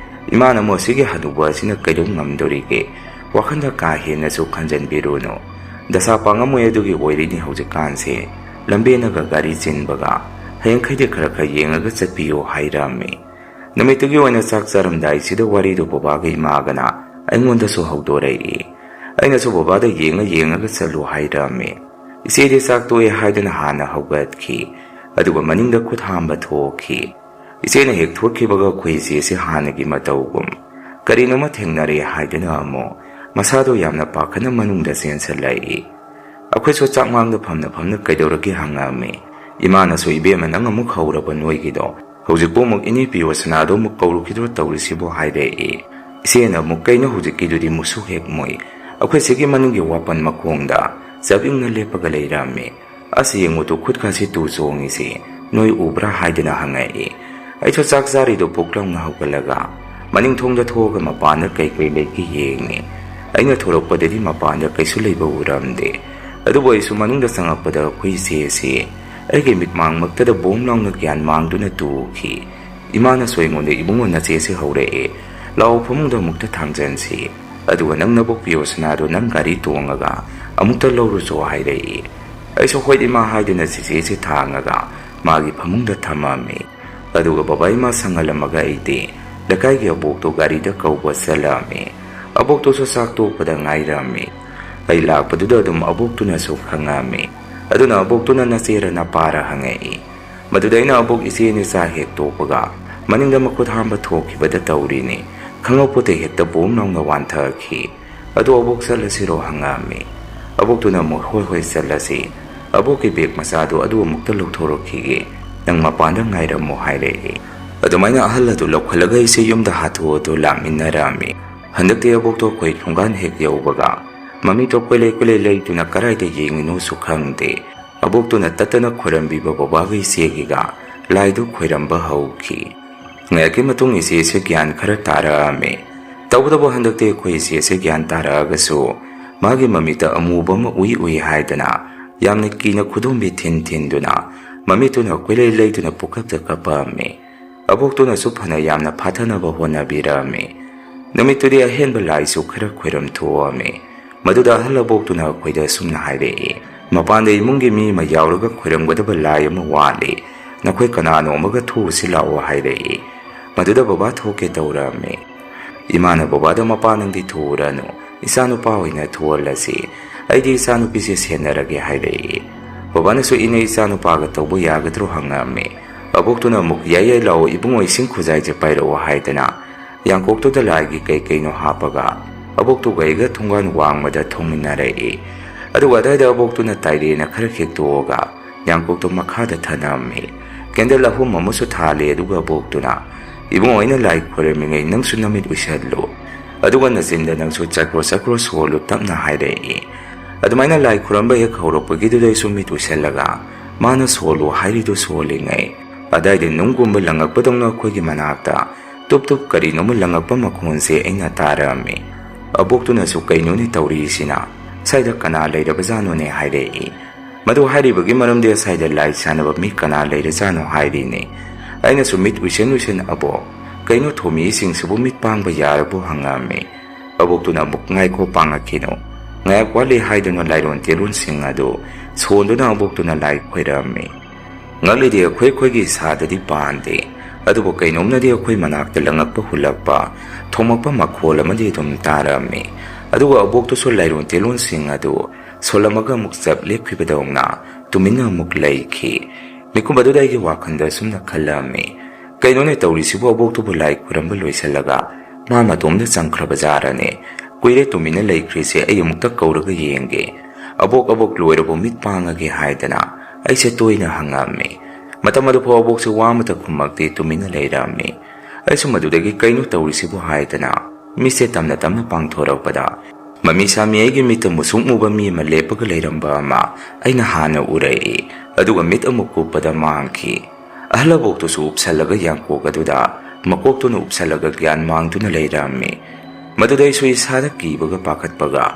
ꯏꯃꯥꯅ ꯑꯃꯨꯛ "ꯑꯁꯤꯒꯤ ꯍꯅꯨꯕ ꯑꯁꯤꯅ ꯀꯩꯗꯧ ꯉꯝꯗꯣꯔꯤꯒꯦ? ꯋꯥꯈꯜꯗ ꯀꯥ ꯍꯦꯟꯅꯁꯨ ꯈꯟꯖꯟꯕꯤꯔꯨꯅꯨ꯫ ꯗꯁꯥ ꯄꯥꯡꯉꯝꯃꯣꯏ, ꯑꯗꯨꯒꯤ ꯑꯣꯏꯔꯤꯅꯤ ꯍꯧꯖꯤꯛꯀꯥꯟꯁꯦ ꯂꯝꯕꯦꯟꯅꯒ ꯒꯥꯔꯤ ꯆꯤꯟꯕꯒ꯫ ꯍꯌꯦꯡꯈꯩꯗꯤ ꯈꯔ ꯈꯔ ꯌꯦꯡꯉꯒ ꯆꯠꯄꯤꯌꯨ" ꯍꯥꯏꯔꯛꯑꯝꯃꯤ꯫ ꯅꯨꯃꯤꯠꯇꯨꯒꯤ ꯑꯣꯏꯅ ꯆꯥꯛ ꯆꯥꯔꯝꯗꯥꯏꯁꯤꯗ ꯋꯥꯔꯤꯗꯨ ꯕꯕꯥꯒ ꯏꯃꯥꯒꯅ ꯑꯩꯉꯣꯟꯗꯁꯨ ꯍꯧꯗꯣꯔꯛꯏ꯫ ꯑꯩꯅꯁꯨ ꯕꯕꯥꯗ "ꯌꯦꯡꯉ ꯌꯦꯡꯉꯒ ꯆꯠꯂꯨ" ꯍꯥꯏꯔꯝꯃꯤ꯫ ꯏꯆꯦꯗꯤ ꯆꯥꯛ ꯇꯣꯛꯑꯦ ꯍꯥꯏꯗꯨꯅ ꯍꯥꯟꯅ ꯍꯧꯒꯠꯈꯤ꯫ ꯑꯗꯨꯒ ꯃꯅꯤꯡꯗ ꯈꯨꯠ ꯍꯥꯝꯕ ꯊꯣꯛꯈꯤ꯫ ꯏꯆꯦꯅ ꯍꯦꯛ ꯊꯣꯛꯈꯤꯕꯒ ꯑꯩꯈꯣꯏ ꯏꯆꯦꯁꯤ ꯍꯥꯟꯅꯒꯤ ꯃꯇꯧꯒꯨꯝ ꯀꯔꯤꯅꯣꯃ ꯊꯦꯡꯅꯔꯦ ꯍꯥꯏꯗꯨꯅ ꯑꯃꯨꯛ ꯃꯁꯥꯗꯣ ꯌꯥꯝꯅ ꯄꯥꯈꯠꯅ ꯃꯅꯨꯡꯗ ꯆꯦꯟꯁꯤꯜꯂꯛꯏ꯫ ꯑꯩꯈꯣꯏꯁꯨ ꯆꯥꯛꯃꯥꯡꯗ ꯐꯝꯅ ꯐꯝꯅ "ꯀꯩꯗꯧꯔꯒꯦ?" ꯍꯪꯉꯛꯑꯝꯃꯤ꯫ ꯏꯃꯥꯅꯁꯨ "ꯏꯕꯦꯝꯃ, ꯅꯪ ꯑꯃꯨꯛ ꯍꯧꯔꯕ ꯅꯣꯏꯒꯤꯗꯣ? ꯍꯧꯖꯤꯛꯄꯨ ꯑꯃꯨꯛ ꯏꯅꯦ ꯄꯤꯌꯣꯁꯅꯥꯗꯣ ꯑꯃꯨꯛ ꯀꯧꯔꯨꯈꯤꯗ꯭ꯔꯣ ꯇꯧꯔꯤꯁꯤꯕꯣ?" ꯍꯥꯏꯔꯛꯏ꯫ ꯏꯆꯦꯅ ꯑꯃꯨꯛ "ꯀꯩꯅꯣ ꯍꯧꯖꯤꯛꯀꯤꯗꯨꯗꯤ ꯃꯨꯁꯨꯛ ꯍꯦꯛ ꯃꯨꯏ꯫ ꯑꯩꯈꯣꯏ ꯁꯤꯒꯤ ꯃꯅꯤꯡꯒꯤ ꯋꯥꯄꯟ ꯃꯈꯣꯡꯗ ꯆꯞ ꯌꯨꯡꯅ ꯂꯦꯞꯄꯒ ꯂꯩꯔꯝꯃꯤ꯫ "ꯑꯁ, ꯌꯦꯡꯉꯨ ꯇꯨ, ꯈꯨꯠꯀꯥꯁꯤ ꯇꯨ ꯆꯣꯡꯉꯤꯁꯤ, ꯅꯣꯏ ꯎꯕ꯭ꯔꯥ?" ꯍꯥꯏꯗꯨꯅ ꯍꯪꯉꯛꯏ꯫ ꯑꯩꯁꯨ ꯆꯥꯛ ꯆꯥꯔꯤꯗꯣ ꯄꯨꯛ ꯂꯥꯎꯅ ꯍꯧꯒꯠꯂꯒ ꯃꯅꯤꯡ ꯊꯣꯡꯗ ꯊꯣꯛꯑꯒ ꯃꯄꯥꯟꯗ ꯀꯩ ꯀꯩ ꯂꯩꯒꯦ ꯌꯦꯡꯉꯤ꯫ ꯑꯩꯅ ꯊꯣꯔꯛꯄꯗꯗꯤ ꯃꯄꯥꯟꯗ ꯀꯩꯁꯨ ꯂꯩꯕ ꯎꯔꯝꯗꯦ꯫ ꯑꯗꯨꯕꯨ ꯑꯩꯁꯨ ꯃꯅꯨꯡꯗ ꯆꯪꯉꯛꯄꯗ ꯑꯩꯈꯣꯏ ꯏꯆꯦ ꯑꯁꯤ ꯑꯩꯒꯤ ꯃꯤꯠꯃꯥꯡꯃꯛꯇꯗ ꯕꯣꯝ ꯂꯥꯎꯅ ꯒ꯭ꯌꯥꯟ ꯃꯥꯡꯗꯨꯅ ꯇꯨꯈꯤ꯫ ꯏꯃꯥꯅꯁꯨ ꯑꯩꯉꯣꯟꯗ, "ꯏꯕꯨꯡꯉꯣ, ꯅꯆꯦꯁꯦ ꯍꯧꯔꯛꯑꯦ, ꯂꯥꯛꯑꯣ, ꯐꯃꯨꯡꯗ ꯑꯃꯨꯛꯇ ꯊꯥꯡꯖꯟꯁꯤ, ꯑꯗꯨꯒ ꯅꯪ ꯅꯕꯣꯛ ꯄꯤꯌꯣ ꯁꯅꯥꯗꯣ ꯅꯪ ꯒꯥꯔꯤ ꯇꯣꯡꯉꯒ ꯑꯃꯨꯛꯇ ꯂꯧꯔꯨꯆꯣ" ꯍꯥꯏꯔꯛꯏ꯫ ꯑꯩꯁꯨ "ꯍꯣꯏ ꯏꯃꯥ" ꯍꯥꯏꯗꯨꯅ ꯆꯦꯆꯦꯁꯦ ꯊꯥꯡꯉꯒ ꯃꯥꯒꯤ ꯐꯃꯨꯡꯗ ꯊꯝꯃꯝꯃꯤ꯫ ꯑꯗꯨꯒ ꯕꯕꯥ ꯏꯃꯥ ꯁꯪꯍꯜꯂꯝꯃꯒ ꯑꯩꯗꯤ ꯂꯩꯀꯥꯏꯒꯤ ꯑꯕꯣꯛꯇꯨ ꯒꯥꯔꯤꯗ ꯀꯧꯕ ꯆꯠꯂꯝꯃꯤ꯫ ꯑꯕꯣꯛꯇꯨꯁꯨ ꯆꯥꯛ ꯇꯣꯛꯄꯗ ꯉꯥꯏꯔꯝꯃꯤ꯫ ꯑꯩ ꯂꯥꯛꯄꯗꯨꯗ ꯑꯗꯨꯝ ꯑꯕꯣꯛꯇꯨꯅꯁꯨ ꯈꯪꯉꯝꯃꯤ꯫ ꯑꯗꯨꯅ ꯑꯕꯣꯛꯇꯨꯅ, "ꯅꯆꯦꯔ ꯅꯄꯥꯔ?" ꯍꯪꯉꯛꯏ꯫ ꯃꯗꯨꯗ ꯑꯩꯅ, "ꯑꯕꯣꯛ, ꯏꯆꯦꯅꯤ ꯆꯥꯛ ꯍꯦꯛ ꯇꯣꯛꯄꯒ ꯃꯅꯤꯡꯗ ꯃꯈꯨꯠ ꯍꯥꯝꯕ ꯊꯣꯛꯈꯤꯕꯗ ꯇꯧꯔꯤꯅꯤ, ꯈꯪꯍꯧꯄꯣꯠꯇꯦ ꯍꯦꯛꯇ ꯕꯣꯝ ꯂꯥꯎꯅ ꯋꯥꯟꯊꯈꯤ꯫ ꯑꯗꯣ ꯑꯕꯣꯛ, ꯆꯠꯂꯁꯤꯔꯣ?" ꯍꯪꯉꯛꯑꯝꯃꯤ꯫ ꯑꯕꯣꯛꯇꯨꯅ ꯑꯃꯨꯛ, "ꯍꯣꯏ ꯍꯣꯏ, ꯆꯠꯂꯁꯤ꯫ ꯑꯕꯣꯛꯀꯤ ꯕꯦꯒ ꯃꯆꯥꯗꯣ ꯑꯗꯨ ꯑꯃꯨꯛꯇ ꯂꯧꯊꯣꯔꯛꯈꯤꯒꯦ, ꯅꯪ ꯃꯄꯥꯟꯗ ꯉꯥꯏꯔꯝꯃꯣ" ꯍꯥꯏꯔꯛꯏ꯫ ꯑꯗꯨꯃꯥꯏꯅ ꯑꯍꯜ ꯑꯗꯨ ꯂꯧꯈꯠꯂꯒ ꯑꯩꯁꯦ ꯌꯨꯝꯗ ꯍꯥꯊꯨ ꯍꯥꯊꯨ ꯂꯥꯛꯃꯤꯟꯅꯔꯝꯃꯤ꯫ ꯍꯟꯗꯛꯇꯤ ꯑꯕꯣꯛꯇꯣ ꯑꯩꯈꯣꯏ ꯊꯣꯡꯒꯥꯟ ꯍꯦꯛ ꯌꯧꯕꯒ ꯃꯃꯤꯠꯇꯣ ꯀꯣꯏꯂꯩ ꯀꯣꯏꯂꯩ ꯂꯩꯗꯨꯅ ꯀꯗꯥꯏꯗ ꯌꯦꯡꯉꯤꯅꯣꯁꯨ ꯈꯪꯗꯦ꯫ ꯑꯕꯣꯛꯇꯨꯅ ꯇꯠꯇꯅ ꯈꯣꯏꯔꯝꯕꯤꯕ ꯕꯕꯥꯒ ꯏꯆꯦꯒꯤꯒ ꯂꯥꯏꯗꯨ ꯈꯣꯏꯔꯝꯕ ꯍꯧꯈꯤ꯫ ꯉꯥꯏꯍꯥꯛꯀꯤ ꯃꯇꯨꯡ ꯏꯆꯦꯁꯦ ꯒ꯭ꯌꯥꯟ ꯈꯔ ꯇꯥꯔꯛꯑꯝꯃꯤ꯫ ꯇꯧꯕꯇꯕꯨ ꯍꯟꯗꯛꯇꯤ ꯑꯩꯈꯣꯏ ꯏꯆꯦꯁꯦ ꯒ꯭ꯌꯥꯟ ꯇꯥꯔꯛꯑꯒꯁꯨ ꯃꯥꯒꯤ ꯃꯃꯤꯠꯇ ꯑꯃꯨꯕ ꯑꯃ ꯎꯏ ꯎꯏ ꯍꯥꯏꯗꯅ ꯌꯥꯝꯅ ꯀꯤꯅ ꯈꯨꯗꯣꯝꯕꯤ ꯊꯤꯟ ꯊꯤꯟꯗꯨꯅ ꯃꯃꯤꯠꯇꯨꯅ ꯀꯣꯏꯂꯩ ꯂꯩꯗꯨꯅ ꯄꯨꯀꯞꯇ ꯀꯞꯄꯛꯑꯝꯃꯤ꯫ ꯑꯕꯣꯛꯇꯨꯅꯁꯨ ꯐꯅ ꯌꯥꯝꯅ ꯐꯥꯊꯅꯕ ꯍꯣꯠꯅꯕꯤꯔꯛꯑꯝꯃꯤ꯫ ꯅꯨꯃꯤꯠꯇꯨꯗꯤ ꯑꯍꯦꯟꯕ ꯂꯥꯏꯁꯨ ꯈꯔ ꯈꯣꯏꯔꯝ ꯊꯣꯛꯑꯝꯃꯤ꯫ ꯃꯗꯨꯗ ꯑꯍꯜ ꯑꯕꯣꯛꯇꯨꯅ ꯑꯩꯈꯣꯏꯗ ꯑꯁꯨꯝꯅ ꯍꯥꯏꯔꯛꯏ, "ꯃꯄꯥꯟꯗ ꯏꯃꯨꯡꯒꯤ ꯃꯤ ꯑꯃ ꯌꯥꯎꯔꯒ ꯈꯣꯏꯔꯝꯒꯗꯕ ꯂꯥꯏ ꯑꯃ ꯋꯥꯠꯂꯤ꯫ ꯅꯈꯣꯏ ꯀꯅꯥꯅꯣ ꯑꯃꯒ ꯊꯣꯛꯎꯁꯤ ꯂꯥꯛꯑꯣ" ꯍꯥꯏꯔꯛꯏ꯫ ꯃꯗꯨꯗ ꯕꯕꯥ ꯊꯣꯛꯀꯦ ꯇꯧꯔꯛꯑꯝꯃꯤ꯫ ꯏꯃꯥꯅ ꯕꯕꯥꯗ, "ꯃꯄꯥ ꯅꯪꯗꯤ ꯊꯣꯛꯎꯔꯅꯨ, ꯏꯆꯥꯅꯨꯄꯥ ꯑꯣꯏꯅ ꯊꯣꯛꯍꯜꯂꯁꯤ꯫ ꯑꯩꯗꯤ ꯏꯆꯥꯅꯨꯄꯤꯁꯦ ꯁꯦꯟꯅꯔꯒꯦ" ꯍꯥꯏꯔꯛꯏ꯫ ꯕꯕꯥꯅꯁꯨ, "ꯏꯅꯦ, ꯏꯆꯥꯅꯨꯄꯥꯒ ꯇꯧꯕ ꯌꯥꯒꯗ꯭ꯔꯣ?" ꯍꯪꯉꯛꯑꯝꯃꯤ꯫ ꯑꯕꯣꯛꯇꯨꯅ ꯑꯃꯨꯛ, "ꯌꯥꯏ ꯌꯥꯏ, ꯂꯥꯛꯑꯣ ꯏꯕꯨꯡꯉꯣ, ꯏꯁꯤꯡ ꯈꯨꯖꯥꯏꯁꯦ ꯄꯥꯏꯔꯛꯑꯣ" ꯍꯥꯏꯗꯅ ꯌꯥꯡꯀꯣꯛꯇꯨꯗ ꯂꯥꯏꯒꯤ ꯀꯩ ꯀꯩꯅꯣ ꯍꯥꯞꯄꯒ ꯑꯕꯣꯛꯇꯨꯒ ꯑꯩꯒ ꯊꯣꯡꯒꯥꯟ ꯋꯥꯡꯃꯗ ꯊꯣꯡꯃꯤꯟꯅꯔꯛꯏ꯫ ꯑꯗꯨꯒ ꯑꯗꯥꯏꯗ ꯑꯕꯣꯛꯇꯨꯅ ꯇꯥꯏꯔꯦꯅ ꯈꯔ ꯍꯦꯛꯇꯣꯛꯑꯒ ꯌꯥꯡꯀꯣꯛꯇꯣ ꯃꯈꯥꯗ ꯊꯅꯝꯃꯤ꯫ ꯀꯦꯟꯗꯜ ꯑꯍꯨꯝ ꯑꯃꯁꯨ ꯊꯥꯜꯂꯤ꯫ ꯑꯗꯨꯒ ꯑꯕꯣꯛꯇꯨꯅ, "ꯏꯕꯨꯡꯉꯣ, ꯑꯩꯅ ꯂꯥꯏ ꯈꯣꯏꯔꯝꯃꯤꯉꯩ ꯅꯪꯁꯨ ꯅꯃꯤꯠ ꯎꯏꯁꯜꯂꯨ꯫ ꯑꯗꯨꯒ ꯅꯆꯤꯟꯗ ꯅꯪꯁꯨ ꯆꯀ꯭ꯔꯣ ꯆꯀ꯭ꯔꯣ ꯁꯣꯜꯂꯨ" ꯇꯞꯅ ꯍꯥꯏꯔꯛꯏ꯫ ꯑꯗꯨꯃꯥꯏꯅ ꯂꯥꯏ ꯈꯨꯔꯝꯕ ꯍꯦꯛ ꯍꯧꯔꯛꯄꯒꯤꯗꯨꯗ ꯑꯩꯁꯨ ꯃꯤꯠ ꯎꯏꯁꯜꯂꯒ ꯃꯥꯅ ꯁꯣꯜꯂꯨ ꯍꯥꯏꯔꯤꯗꯨ ꯁꯣꯜꯂꯤꯉꯩ, ꯑꯗꯥꯏꯗ ꯅꯨꯡꯒꯨꯝꯕ ꯂꯪꯉꯛꯄꯗꯧꯅ ꯑꯩꯈꯣꯏꯒꯤ ꯃꯅꯥꯛꯇ ꯇꯨꯞ ꯇꯨꯞ ꯀꯔꯤꯅꯣꯃ ꯂꯪꯉꯛꯄ ꯃꯈꯣꯟꯁꯦ ꯑꯩꯅ ꯇꯥꯔꯝꯃꯤ꯫ ꯑꯕꯣꯛꯇꯨꯅꯁꯨ, "ꯀꯩꯅꯣꯅꯦ ꯇꯧꯔꯤꯁꯤꯅ? ꯁ꯭ꯋꯥꯏꯗ ꯀꯅꯥ ꯂꯩꯔꯕꯖꯥꯠꯅꯣꯅꯦ?" ꯍꯥꯏꯔꯛꯏ꯫ ꯃꯗꯨ ꯍꯥꯏꯔꯤꯕꯒꯤ ꯃꯔꯝꯗꯤ ꯉꯁꯥꯏꯗ ꯂꯥꯏ ꯁꯥꯟꯅꯕ ꯃꯤ ꯀꯅꯥ ꯂꯩꯔꯖꯥꯠꯅꯣ ꯍꯥꯏꯔꯤꯅꯦ꯫ ꯑꯩꯅꯁꯨ ꯃꯤꯠ ꯎꯏꯁꯟ ꯎꯏꯁꯟ "ꯑꯕꯣꯛ, ꯀꯩꯅꯣ ꯊꯣꯝꯃꯤꯁꯤꯡꯁꯤꯕꯨ ꯃꯤꯠ ꯄꯥꯡꯕ ꯌꯥꯔꯕꯣ?" ꯍꯪꯉꯝꯃꯤ꯫ ꯑꯕꯣꯛꯇꯨꯅ ꯑꯃꯨꯛ "ꯉꯥꯏꯈꯣ, ꯄꯥꯡꯉꯛꯈꯤꯅꯨ, ꯉꯥꯏꯍꯥꯛ ꯋꯥꯠꯂꯤ" ꯍꯥꯏꯗꯨꯅ ꯂꯥꯏꯔꯣꯟ ꯇꯦꯔꯣꯟꯁꯤꯡ ꯑꯗꯨ ꯁꯣꯟꯗꯨꯅ ꯑꯕꯣꯛꯇꯨꯅ ꯂꯥꯏ ꯈꯣꯏꯔꯝꯃꯤ꯫ ꯉꯛꯂꯤꯗꯤ ꯑꯩꯈꯣꯏ ꯑꯩꯈꯣꯏꯒꯤ ꯏꯁꯥꯗꯗꯤ ꯄꯥꯟꯗꯦ, ꯑꯗꯨꯕꯨ ꯀꯩꯅꯣꯝꯅꯗꯤ ꯑꯩꯈꯣꯏ ꯃꯅꯥꯛꯇ ꯂꯪꯉꯛꯄ ꯍꯨꯜꯂꯛꯄ, ꯊꯣꯝꯃꯛꯄ ꯃꯈꯣꯜ ꯑꯃꯗꯤ ꯑꯗꯨꯝ ꯇꯥꯔꯝꯃꯤ꯫ ꯑꯗꯨꯒ ꯑꯕꯣꯛꯇꯨꯁꯨ ꯂꯥꯏꯔꯣꯟ ꯇꯦꯂꯣꯟꯁꯤꯡ ꯑꯗꯨ ꯁꯣꯜꯂꯝꯃꯒ ꯑꯃꯨꯛ ꯆꯞ ꯂꯦꯞꯈꯤꯕꯗꯧꯅ ꯇꯨꯃꯤꯟꯅ ꯑꯃꯨꯛ ꯂꯩꯈꯤ꯫ ꯃꯤꯀꯨꯞ ꯑꯗꯨꯗ ꯑꯩꯒꯤ ꯋꯥꯈꯜꯗ ꯑꯁꯨꯝꯅ ꯈꯜꯂꯝꯃꯤ, "ꯀꯩꯅꯣꯅꯦ ꯇꯧꯔꯤꯁꯤꯕꯨ? ꯑꯕꯣꯛꯇꯨꯕꯨ ꯂꯥꯏ ꯈꯨꯔꯝꯕ ꯂꯣꯏꯁꯤꯜꯂꯒ ꯃꯥ ꯃꯇꯣꯝꯗ ꯆꯪꯈ꯭ꯔꯕꯖꯥꯔꯅꯦ? ꯀꯨꯏꯔꯦ ꯇꯨꯃꯤꯟꯅ ꯂꯩꯈ꯭ꯔꯤꯁꯦ, ꯑꯩ ꯑꯃꯨꯛꯇ ꯀꯧꯔꯒ ꯌꯦꯡꯒꯦ꯫ ꯑꯕꯣꯛ, ꯑꯕꯣꯛ, ꯂꯣꯏꯔꯕꯣ? ꯃꯤꯠ ꯄꯥꯡꯉꯒꯦ" ꯍꯥꯏꯗꯅ ꯑꯩꯁꯦ ꯇꯣꯏꯅ ꯍꯪꯉꯝꯃꯤ꯫ ꯃꯇꯝ ꯑꯗꯨꯐꯥꯎ ꯑꯕꯣꯛꯁꯦ ꯋꯥ ꯑꯃꯇ ꯈꯨꯝꯃꯛꯇꯦ, ꯇꯨꯃꯤꯟꯅ ꯂꯩꯔꯝꯃꯤ꯫ ꯑꯩꯁꯨ ꯃꯗꯨꯗꯒꯤ "ꯀꯩꯅꯣ ꯇꯧꯔꯤꯁꯤꯕꯨ?" ꯍꯥꯏꯗꯅ ꯃꯤꯠꯁꯦ ꯇꯞꯅ ꯇꯞꯅ ꯄꯥꯡꯊꯣꯔꯛꯄꯗ, ꯃꯃꯤ ꯁꯥꯃꯤ ꯑꯩꯒꯤ ꯃꯤꯠꯇ ꯃꯨꯁꯨꯛ ꯃꯨꯕ ꯃꯤ ꯑꯃ ꯂꯦꯞꯄꯒ ꯂꯩꯔꯝꯕ ꯑꯃ ꯑꯩꯅ ꯍꯥꯟꯅ ꯎꯔꯛꯏ꯫ ꯑꯗꯨꯒ ꯃꯤꯠ ꯑꯃꯨꯛ ꯀꯨꯞꯄꯗ ꯃꯥꯡꯈꯤ꯫ ꯑꯍꯜ ꯑꯕꯣꯛꯇꯨꯁꯨ ꯎꯞꯁꯜꯂꯒ ꯌꯥꯡꯀꯣꯛ ꯑꯗꯨꯗ ꯃꯀꯣꯛꯇꯨꯅ ꯎꯞꯁꯜꯂꯒ ꯒ꯭ꯌꯥꯟ ꯃꯥꯡꯗꯨꯅ ꯂꯩꯔꯝꯃꯤ꯫ ꯃꯗꯨꯗ ꯑꯩꯁꯨ ꯏꯁꯥꯗ ꯀꯤꯕꯒ ꯄꯥꯈꯠꯄꯒ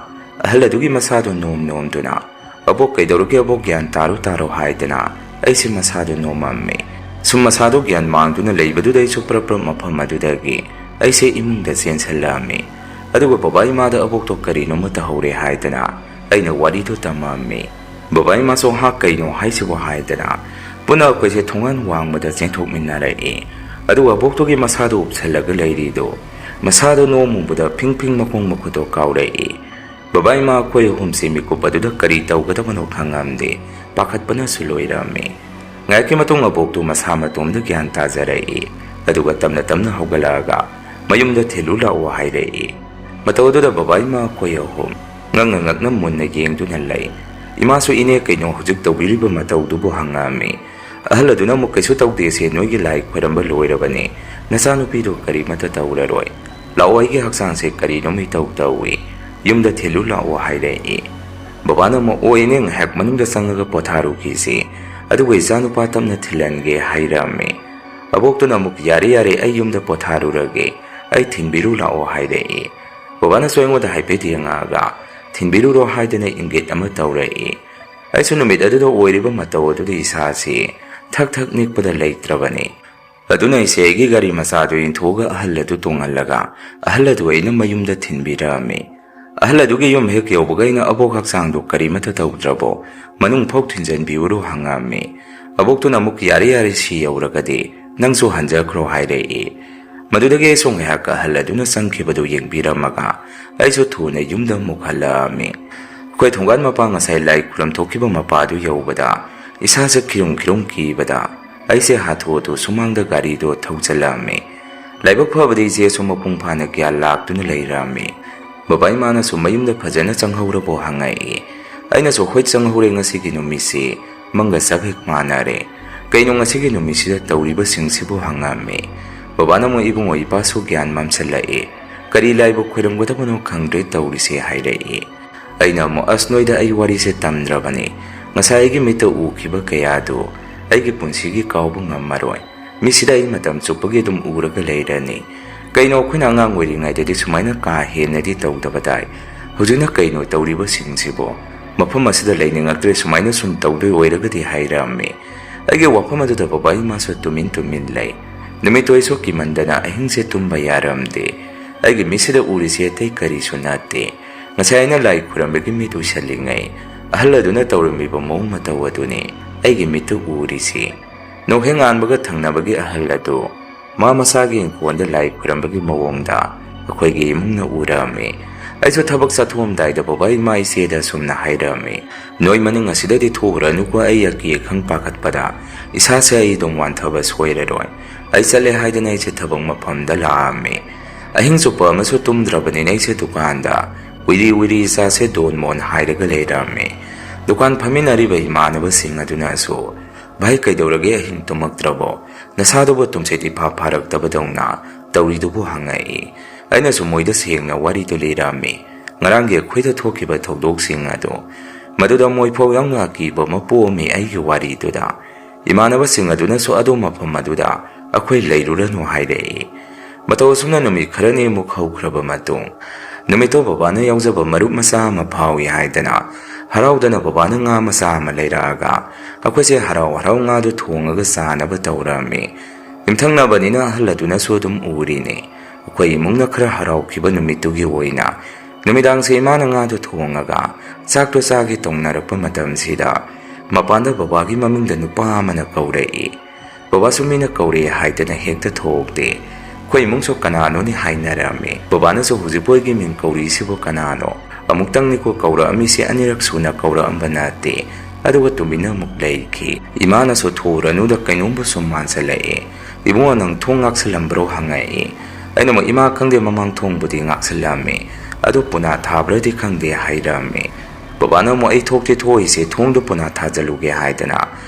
ꯑꯍꯜ ꯑꯗꯨꯒꯤ ꯃꯁꯥꯗꯨ ꯅꯣꯝ ꯅꯣꯝꯗꯨꯅ, "ꯑꯕꯣꯛ, ꯀꯩꯗꯧꯔꯒꯦ ꯑꯕꯣꯛ? ꯒ꯭ꯌꯥꯟ ꯇꯥꯔꯣ, ꯇꯥꯔꯣ" ꯍꯥꯏꯗꯅ ꯑꯩꯁꯦ ꯃꯁꯥꯗꯨ ꯅꯣꯝꯃꯝꯃꯤ꯫ ꯁꯨꯝ ꯃꯁꯥꯗꯨ ꯒ꯭ꯌꯥꯟ ꯃꯥꯡꯗꯨꯅ ꯂꯩꯕꯗꯨꯗ ꯑꯩꯁꯨ ꯄ꯭ꯔꯞ ꯄ꯭ꯔꯞ ꯃꯐꯝ ꯑꯗꯨꯗꯒꯤ ꯑꯩꯁꯦ ꯏꯃꯨꯡꯗ ꯆꯦꯟꯁꯜꯂꯛꯑꯝꯃꯤ꯫ ꯑꯗꯨꯒ ꯕꯕꯥ ꯏꯃꯥꯗ ꯑꯕꯣꯛꯇꯣ ꯀꯔꯤꯅꯣꯝꯃ ꯇꯧꯍꯧꯔꯦ ꯍꯥꯏꯗꯅ ꯑꯩꯅ ꯋꯥꯔꯤꯗꯨ ꯇꯝꯃꯝꯃꯤ꯫ ꯕꯕꯥ ꯏꯃꯥꯁꯨ "ꯍꯥ, ꯀꯩꯅꯣ ꯍꯥꯏꯁꯤꯕꯣ?" ꯍꯥꯏꯗꯅ ꯄꯨꯟꯅ ꯑꯩꯈꯣꯏꯁꯦ ꯊꯣꯡꯒꯥꯟ ꯋꯥꯡꯃꯗ ꯆꯦꯟꯊꯣꯛꯃꯤꯟꯅꯔꯛꯏ꯫ ꯑꯗꯨꯒ ꯑꯕꯣꯛꯇꯨꯒꯤ ꯃꯁꯥꯗꯨ ꯎꯞꯁꯜꯂꯒ ꯂꯩꯔꯤꯗꯨ, ꯃꯁꯥꯗꯨ ꯅꯣꯝꯃꯨꯕꯗ ꯐꯤꯡ ꯐꯤꯡ ꯃꯈꯣꯡ ꯃꯈꯨꯠꯇꯣ ꯀꯥꯎꯔꯛꯏ꯫ ꯕꯕꯥ ꯏꯃꯥ ꯑꯩꯈꯣꯏ ꯑꯍꯨꯝꯁꯤ ꯃꯤꯀꯨꯞ ꯑꯗꯨꯗ ꯀꯔꯤ ꯇꯧꯒꯗꯕꯅꯣ ꯈꯪꯉꯝꯗꯦ, ꯄꯥꯈꯠꯄꯅꯁꯨ ꯂꯣꯏꯔꯝꯃꯤ꯫ ꯉꯥꯏꯍꯥꯛꯀꯤ ꯃꯇꯨꯡ ꯑꯕꯣꯛꯇꯨ ꯃꯁꯥ ꯃꯇꯣꯝꯗ ꯒ꯭ꯌꯥꯟ ꯇꯥꯖꯔꯛꯏ꯫ ꯑꯗꯨꯒ ꯇꯞꯅ ꯇꯞꯅ ꯍꯧꯒꯠꯂꯛꯑꯒ ꯃꯌꯨꯝꯗ ꯊꯤꯜꯂꯨ ꯂꯥꯛꯑꯣ ꯍꯥꯏꯔꯛꯏ꯫ ꯃꯇꯧ ꯑꯗꯨꯗ ꯕꯕꯥ ꯏꯃꯥ ꯑꯩꯈꯣꯏ ꯑꯍꯨꯝ ꯉꯛꯅ ꯉꯛꯅ ꯃꯨꯟꯅ ꯌꯦꯡꯗꯨꯅ ꯂꯩ꯫ ꯏꯃꯥꯁꯨ, "ꯏꯅꯦ, ꯀꯩꯅꯣ ꯍꯧꯖꯤꯛ ꯇꯧꯕꯤꯔꯤꯕ ꯃꯇꯧꯗꯨꯕꯨ?" ꯍꯪꯉꯛꯑꯝꯃꯤ꯫ ꯑꯍꯜ ꯑꯗꯨꯅ ꯑꯃꯨꯛ, "ꯀꯩꯁꯨ ꯇꯧꯗꯦꯁꯦ, ꯅꯣꯏꯒꯤ ꯂꯥꯏ ꯈꯣꯏꯔꯝꯕ ꯂꯣꯏꯔꯕꯅꯤ, ꯅꯆꯥꯅꯨꯄꯤꯗꯨ ꯀꯔꯤꯃꯠꯇ ꯇꯧꯔꯔꯣꯏ꯫ ꯂꯥꯛꯑꯣ, ꯑꯩꯒꯤ ꯍꯛꯆꯥꯡꯁꯦ ꯀꯔꯤꯅꯣꯝ ꯏꯇꯧ ꯇꯧꯏ, ꯌꯨꯝꯗ ꯊꯤꯜꯂꯨ ꯂꯥꯛꯑꯣ" ꯍꯥꯏꯔꯛꯏ꯫ ꯕꯕꯥꯅ ꯑꯃꯨꯛ, "ꯑꯣ ꯏꯅꯦ, ꯉꯥꯏꯍꯥꯛ ꯃꯅꯨꯡꯗ ꯆꯪꯉꯒ ꯄꯣꯊꯥꯔꯨꯈꯤꯁꯤ, ꯑꯗꯨꯒ ꯏꯆꯥꯅꯨꯄꯥ ꯇꯞꯅ ꯊꯤꯜꯍꯟꯒꯦ" ꯍꯥꯏꯔꯝꯃꯤ꯫ ꯑꯕꯣꯛꯇꯨꯅ ꯑꯃꯨꯛ, "ꯌꯥꯔꯦ ꯌꯥꯔꯦ, ꯑꯩ ꯌꯨꯝꯗ ꯄꯣꯊꯥꯔꯨꯔꯒꯦ, ꯑꯩ ꯊꯤꯟꯕꯤꯔꯨ ꯂꯥꯛꯑꯣ" ꯍꯥꯏꯔꯛꯏ꯫ ꯕꯕꯥꯅꯁꯨ ꯑꯩꯉꯣꯟꯗ ꯍꯥꯏꯐꯦꯠ ꯌꯦꯡꯉꯛꯑꯒ "ꯊꯤꯟꯕꯤꯔꯨꯔꯣ" ꯍꯥꯏꯗꯅ ꯏꯪꯒꯤꯠ ꯑꯃ ꯇꯧꯔꯛꯏ꯫ ꯑꯩꯁꯨ ꯅꯨꯃꯤꯠ ꯑꯗꯨꯗ ꯑꯣꯏꯔꯤꯕ ꯃꯇꯧ ꯑꯗꯨꯗ ꯏꯁꯥꯁꯤ ꯊꯛ ꯊꯛ ꯅꯤꯛꯄꯗ ꯂꯩꯇ꯭ꯔꯕꯅꯤ꯫ ꯑꯗꯨꯅ ꯑꯩꯁꯦ ꯑꯩꯒꯤ ꯒꯥꯔꯤ ꯃꯆꯥꯗꯨ ꯏꯟꯊꯣꯛꯑꯒ ꯑꯍꯜ ꯑꯗꯨ ꯇꯣꯡꯍꯜꯂꯒ ꯑꯍꯜ ꯑꯗꯨ ꯑꯩꯅ ꯃꯌꯨꯝꯗ ꯊꯤꯟꯕꯤꯔꯛꯑꯝꯃꯤ꯫ ꯑꯍꯜ ꯑꯗꯨꯒꯤ ꯌꯨꯝ ꯍꯦꯛ ꯌꯧꯕꯒ ꯑꯩꯅ ꯑꯕꯣꯛ ꯍꯛꯆꯥꯡꯗꯨ ꯀꯔꯤꯃꯠꯇ ꯇꯧꯗ꯭ꯔꯕꯣ, ꯃꯅꯨꯡ ꯐꯥꯎ ꯊꯤꯟꯖꯟꯕꯤꯌꯨꯔꯣ ꯍꯪꯉꯛꯑꯝꯃꯤ꯫ ꯑꯕꯣꯛꯇꯨꯅ ꯑꯃꯨꯛ ꯌꯥꯔꯦ ꯌꯥꯔꯦ, ꯁꯤ ꯌꯧꯔꯒꯗꯤ ꯅꯪꯁꯨ ꯍꯟꯖꯈ꯭ꯔꯣ ꯍꯥꯏꯔꯛꯏ꯫ ꯃꯗꯨꯗꯒꯤ ꯑꯩꯁꯨ ꯉꯥꯏꯍꯥꯛ ꯑꯍꯜ ꯑꯗꯨꯅ ꯆꯪꯈꯤꯕꯗꯨ ꯌꯦꯡꯕꯤꯔꯝꯃꯒ ꯑꯩꯁꯨ ꯊꯨꯅ ꯌꯨꯝꯗ ꯑꯃꯨꯛ ꯍꯜꯂꯛꯑꯝꯃꯤ꯫ ꯑꯩꯈꯣꯏ ꯊꯣꯡꯒꯥꯟ ꯃꯄꯥ ꯉꯁꯥꯏ ꯂꯥꯏ ꯈꯨꯔꯝ ꯊꯣꯛꯈꯤꯕ ꯃꯄꯥꯗꯨ ꯌꯧꯕꯗ ꯏꯁꯥꯁꯦ ꯈꯤꯔꯨꯝ ꯈꯤꯔꯨꯝ ꯀꯤꯕꯗ ꯑꯩꯁꯦ ꯍꯥꯊꯨ ꯍꯥꯊꯨ ꯁꯨꯃꯥꯡꯗ ꯒꯥꯔꯤꯗꯣ ꯊꯧꯖꯜꯂꯛꯑꯝꯃꯤ꯫ ꯂꯥꯏꯕꯛ ꯐꯕꯗꯤ ꯏꯆꯦꯁꯨ ꯃꯄꯨꯡ ꯐꯥꯅ ꯒ꯭ꯌꯥꯟ ꯂꯥꯛꯇꯨꯅ ꯂꯩꯔꯝꯃꯤ꯫ ꯕꯕꯥ ꯏꯃꯥꯅꯁꯨ ꯃꯌꯨꯝꯗ ꯐꯖꯅ ꯆꯪꯍꯧꯔꯕꯣ ꯍꯪꯉꯛꯏ꯫ ꯑꯩꯅꯁꯨ ꯍꯣꯏ ꯆꯪꯍꯧꯔꯦ, ꯉꯁꯤꯒꯤ ꯅꯨꯃꯤꯠꯁꯤ ꯃꯪꯒ ꯆꯞ ꯍꯦꯛ ꯃꯥꯟꯅꯔꯦ꯫ ꯀꯩꯅꯣ ꯉꯁꯤꯒꯤ ꯅꯨꯃꯤꯠꯁꯤꯗ ꯇꯧꯔꯤꯕꯁꯤꯡꯁꯤꯕꯨ ꯍꯪꯉꯝꯃꯤ꯫ ꯕꯕꯥꯅ ꯑꯃꯨꯛ ꯏꯕꯨꯡꯉꯣ ꯏꯄꯥꯁꯨ ꯒ꯭ꯌꯥꯟ ꯃꯝꯁꯤꯜꯂꯛꯏ꯫ ꯀꯔꯤ ꯂꯥꯏꯕꯛ ꯈꯣꯏꯔꯝꯒꯗꯕꯅꯣ ꯈꯪꯗ꯭ꯔꯦ ꯇꯧꯔꯤꯁꯦ ꯍꯥꯏꯔꯛꯏ꯫ ꯑꯩꯅ ꯑꯃꯨꯛ ꯑꯁ ꯅꯣꯏꯗ ꯑꯩ ꯋꯥꯔꯤꯁꯦ ꯇꯝꯗ꯭ꯔꯕꯅꯤ꯫ ꯉꯁꯥꯏ ꯑꯩꯒꯤ ꯃꯤꯠꯇ ꯎꯈꯤꯕ ꯀꯌꯥꯗꯨ ꯑꯩꯒꯤ ꯄꯨꯟꯁꯤꯒꯤ ꯀꯥꯎꯕ ꯉꯝꯃꯔꯣꯏ꯫ ꯃꯤꯠꯁꯤꯗ ꯑꯩ ꯃꯇꯝ ꯆꯨꯞꯄꯒꯤ ꯑꯗꯨꯝ ꯎꯔꯒ ꯂꯩꯔꯅꯤ꯫ ꯀꯩꯅꯣ ꯑꯩꯈꯣꯏꯅ ꯑꯉꯥꯡ ꯑꯣꯏꯔꯤꯉꯩꯗꯗꯤ ꯁꯨꯃꯥꯏꯅ ꯀꯥ ꯍꯦꯟꯅꯗꯤ ꯇꯧꯗꯕꯗꯥꯏ꯫ ꯍꯧꯖꯤꯛꯅ ꯀꯩꯅꯣ ꯇꯧꯔꯤꯕꯁꯤꯡꯁꯤꯕꯣ? ꯃꯐꯝ ꯑꯁꯤꯗ ꯂꯩꯅꯤꯡꯉꯛꯇ꯭ꯔꯦ, ꯁꯨꯃꯥꯏꯅ ꯁꯨꯝ ꯇꯧꯗꯣꯏ ꯑꯣꯏꯔꯒꯗꯤ ꯍꯥꯏꯔꯛꯑꯝꯃꯤ꯫ ꯑꯩꯒꯤ ꯋꯥꯐꯝ ꯑꯗꯨꯗ ꯕꯕꯥ ꯏꯃꯥꯁꯨ ꯇꯨꯃꯤꯟ ꯇꯨꯃꯤꯟ ꯂꯩ꯫ ꯅꯨꯃꯤꯠꯇꯣ ꯑꯩꯁꯨ ꯀꯤꯃꯟꯗꯅ ꯑꯍꯤꯡꯁꯦ ꯇꯨꯝꯕ ꯌꯥꯔꯝꯗꯦ꯫ ꯑꯩꯒꯤ ꯃꯤꯠꯁꯤꯗ ꯎꯔꯤꯁꯤ ꯑꯇꯩ ꯀꯔꯤꯁꯨ ꯅꯠꯇꯦ꯫ ꯉꯁꯥꯏ ꯑꯩꯅ ꯂꯥꯏ ꯈꯨꯔꯝꯕꯒꯤ ꯃꯤꯠ ꯎꯏꯁꯜꯂꯤꯉꯩ ꯑꯍꯜ ꯑꯗꯨꯅ ꯇꯧꯔꯝꯃꯤꯕ ꯃꯑꯣꯡ ꯃꯇꯧ ꯑꯗꯨꯅꯤ ꯑꯩꯒꯤ ꯃꯤꯠꯇ ꯎꯔꯤꯁꯤ꯫ ꯅꯣꯛꯍꯦꯛ ꯉꯥꯟꯕꯒ ꯊꯪꯅꯕꯒꯤ ꯑꯍꯜ ꯑꯗꯨ ꯃꯥ ꯃꯁꯥꯒꯤ ꯏꯪꯈꯣꯜꯗ ꯂꯥꯏ ꯈꯨꯔꯝꯕꯒꯤ ꯃꯑꯣꯡꯗ ꯑꯩꯈꯣꯏꯒꯤ ꯏꯃꯨꯡꯅ ꯎꯔꯝꯃꯤ꯫ ꯑꯩꯁꯨ ꯊꯕꯛ ꯆꯠꯊꯣꯛꯑꯝꯗꯥꯏꯗ ꯕꯕꯥ ꯏꯃꯥ ꯏꯆꯦꯗ ꯑꯁꯨꯝꯅ ꯍꯥꯏꯔꯝꯃꯤ, "ꯅꯣꯏ ꯃꯅꯤꯡ ꯑꯁꯤꯗꯗꯤ ꯊꯣꯛꯎꯔꯅꯨꯀꯣ, ꯑꯩ ꯑꯀꯤ ꯑꯈꯪ ꯄꯥꯈꯠꯄꯗ ꯏꯁꯥꯁꯦ ꯑꯩ ꯑꯗꯨꯝ ꯋꯥꯟꯊꯕ ꯁꯣꯏꯔꯔꯣꯏ꯫ ꯑꯩ ꯆꯠꯂꯦ ꯍꯥꯏꯗꯅ ꯑꯩꯁꯦ ꯊꯕꯛ ꯃꯐꯝꯗ ꯂꯥꯛꯑꯝꯃꯤ꯫ ꯑꯍꯤꯡ ꯆꯨꯞꯄ ꯑꯃꯁꯨ ꯇꯨꯝꯗ꯭ꯔꯕꯅꯤꯅ ꯑꯩꯁꯦ ꯗꯨꯀꯥꯟꯗ ꯎꯏꯔꯤ ꯎꯏꯔꯤ ꯏꯆꯥꯁꯦ ꯗꯣꯟ ꯃꯣꯟ ꯍꯥꯏꯔꯒ ꯂꯩꯔꯝꯃꯤ꯫ ꯗꯨꯀꯥꯟ ꯐꯝꯃꯤꯟꯅꯔꯤꯕ ꯏꯃꯥꯟꯅꯕꯁꯤꯡ ꯑꯗꯨꯅꯁꯨ, "ꯚꯥꯏ, ꯀꯩꯗꯧꯔꯒꯦ, ꯑꯍꯤꯡ ꯇꯨꯝꯃꯛꯇ꯭ꯔꯕꯣ? ꯅꯁꯥꯗꯨꯕꯨ ꯇꯨꯝꯁꯤꯠ ꯏꯐꯥ ꯐꯥꯔꯛꯇꯕꯗꯧꯅ ꯇꯧꯔꯤꯗꯨꯕꯨ?" ꯍꯪꯉꯛꯏ꯫ ꯑꯩꯅꯁꯨ ꯃꯣꯏꯗ ꯁꯦꯡꯅ ꯋꯥꯔꯤꯗꯨ ꯂꯤꯔꯝꯃꯤ, ꯉꯔꯥꯡꯒꯤ ꯑꯩꯈꯣꯏꯗ ꯊꯣꯛꯈꯤꯕ ꯊꯧꯗꯣꯛꯁꯤꯡ ꯑꯗꯨ꯫ ꯃꯗꯨꯗ ꯃꯣꯏꯐꯥꯎ ꯌꯥꯝꯅ ꯑꯀꯤꯕ ꯑꯃ ꯄꯣꯛꯑꯝꯃꯤ ꯑꯩꯒꯤ ꯋꯥꯔꯤꯗꯨꯗ꯫ ꯏꯃꯥꯟꯅꯕꯁꯤꯡ ꯑꯗꯨꯅꯁꯨ ꯑꯗꯨ ꯃꯐꯝ ꯑꯗꯨꯗ ꯑꯩꯈꯣꯏ ꯂꯩꯔꯨꯔꯅꯨ ꯍꯥꯏꯔꯛꯏ꯫ ꯃꯇꯧ ꯑꯁꯨꯝꯅ ꯅꯨꯃꯤꯠ ꯈꯔꯅꯤꯃꯨꯛ ꯍꯧꯈ꯭ꯔꯕ ꯃꯇꯨꯡ, ꯅꯨꯃꯤꯠꯇꯣ ꯕꯕꯥꯅ ꯌꯥꯎꯖꯕ ꯃꯔꯨꯞ ꯃꯆꯥ ꯑꯃ ꯐꯥꯎꯏ ꯍꯥꯏꯗꯅ ꯍꯔꯥꯎꯗꯅ ꯕꯕꯥꯅ ꯉꯥ ꯃꯆꯥ ꯑꯃ ꯂꯩꯔꯛꯑꯒ ꯑꯩꯈꯣꯏꯁꯦ ꯍꯔꯥꯎ ꯍꯔꯥꯎ ꯉꯥꯗꯨ ꯊꯣꯡꯉꯒ ꯆꯥꯅꯕ ꯇꯧꯔꯝꯃꯤ꯫ ꯌꯨꯝꯊꯪꯅꯕꯅꯤꯅ ꯑꯍꯜ ꯑꯗꯨꯅꯁꯨ ꯑꯗꯨꯝ ꯎꯔꯤꯅꯤ꯫ ꯑꯩꯈꯣꯏ ꯏꯃꯨꯡꯅ ꯈꯔ ꯍꯔꯥꯎꯈꯤꯕ ꯅꯨꯃꯤꯠꯇꯨꯒꯤ ꯑꯣꯏꯅ ꯅꯨꯃꯤꯗꯥꯡꯁꯦ ꯏꯃꯥꯅ ꯉꯥꯗꯨ ꯊꯣꯡꯉꯒ ꯆꯥꯛꯇꯣ ꯆꯥꯒꯦ ꯇꯧꯅꯔꯛꯄ ꯃꯇꯝꯁꯤꯗ ꯃꯄꯥꯟꯗ ꯕꯕꯥꯒꯤ ꯃꯃꯤꯡꯗ ꯅꯨꯄꯥ ꯑꯃꯅ ꯀꯧꯔꯛꯏ꯫ ꯕꯕꯥꯁꯨ ꯃꯤꯅ ꯀꯧꯔꯛꯑꯦ ꯍꯥꯏꯗꯅ ꯍꯦꯛꯇ ꯊꯣꯛꯇꯦ꯫ ꯑꯩꯈꯣꯏ ꯏꯃꯨꯡꯁꯨ ꯀꯅꯥꯅꯣꯅꯤ ꯍꯥꯏꯅꯔꯝꯃꯤ꯫ ꯕꯕꯥꯅꯁꯨ "ꯍꯧꯖꯤꯛꯄꯨ ꯑꯩꯒꯤ ꯃꯤꯡ ꯀꯧꯔꯤꯁꯤꯕꯨ ꯀꯅꯥꯅꯣ? ꯑꯃꯨꯛꯇꯪꯅꯤꯀꯣ ꯀꯧꯔꯛꯑꯝꯃꯤꯁꯦ, ꯑꯅꯤꯔꯛ ꯁꯨꯅ ꯀꯧꯔꯛꯑꯝꯕ ꯅꯠꯇꯦ"꯫ ꯑꯗꯨꯒ ꯇꯨꯃꯤꯟꯅ ꯑꯃꯨꯛ ꯂꯩꯈꯤ꯫ ꯏꯃꯥꯅꯁꯨ "ꯊꯨꯔꯅꯨꯗ, ꯀꯩꯅꯣꯝꯕꯨ ꯁꯨꯝ ꯃꯥꯟꯁꯤꯜꯂꯛꯑꯦ꯫ ꯏꯕꯨꯡꯉꯣ, ꯅꯪ ꯊꯣꯡ ꯉꯥꯛꯁꯤꯜꯂꯝꯕ꯭ꯔꯣ?" ꯍꯪꯉꯛꯏ꯫ ꯑꯩꯅ ꯑꯃꯨꯛ "ꯏꯃꯥ, ꯈꯪꯗꯦ, ꯃꯃꯥꯡ ꯊꯣꯡꯕꯨꯗꯤ ꯉꯥꯛꯁꯤꯜꯂꯝꯃꯤ, ꯑꯗꯨ ꯄꯨꯅꯥ ꯊꯥꯕ꯭ꯔꯗꯤ ꯈꯪꯗꯦ" ꯍꯥꯏꯔꯝꯃꯤ꯫ ꯕꯕꯥꯅ ꯑꯃꯨꯛ "ꯑꯩ ꯊꯣꯛꯇꯤ ꯊꯣꯛꯏꯁꯦ, ꯊꯣꯡꯗꯨ ꯄꯨꯅꯥ ꯊꯥꯖꯤꯜꯂꯨꯒꯦ" ꯍꯥꯏꯗꯅ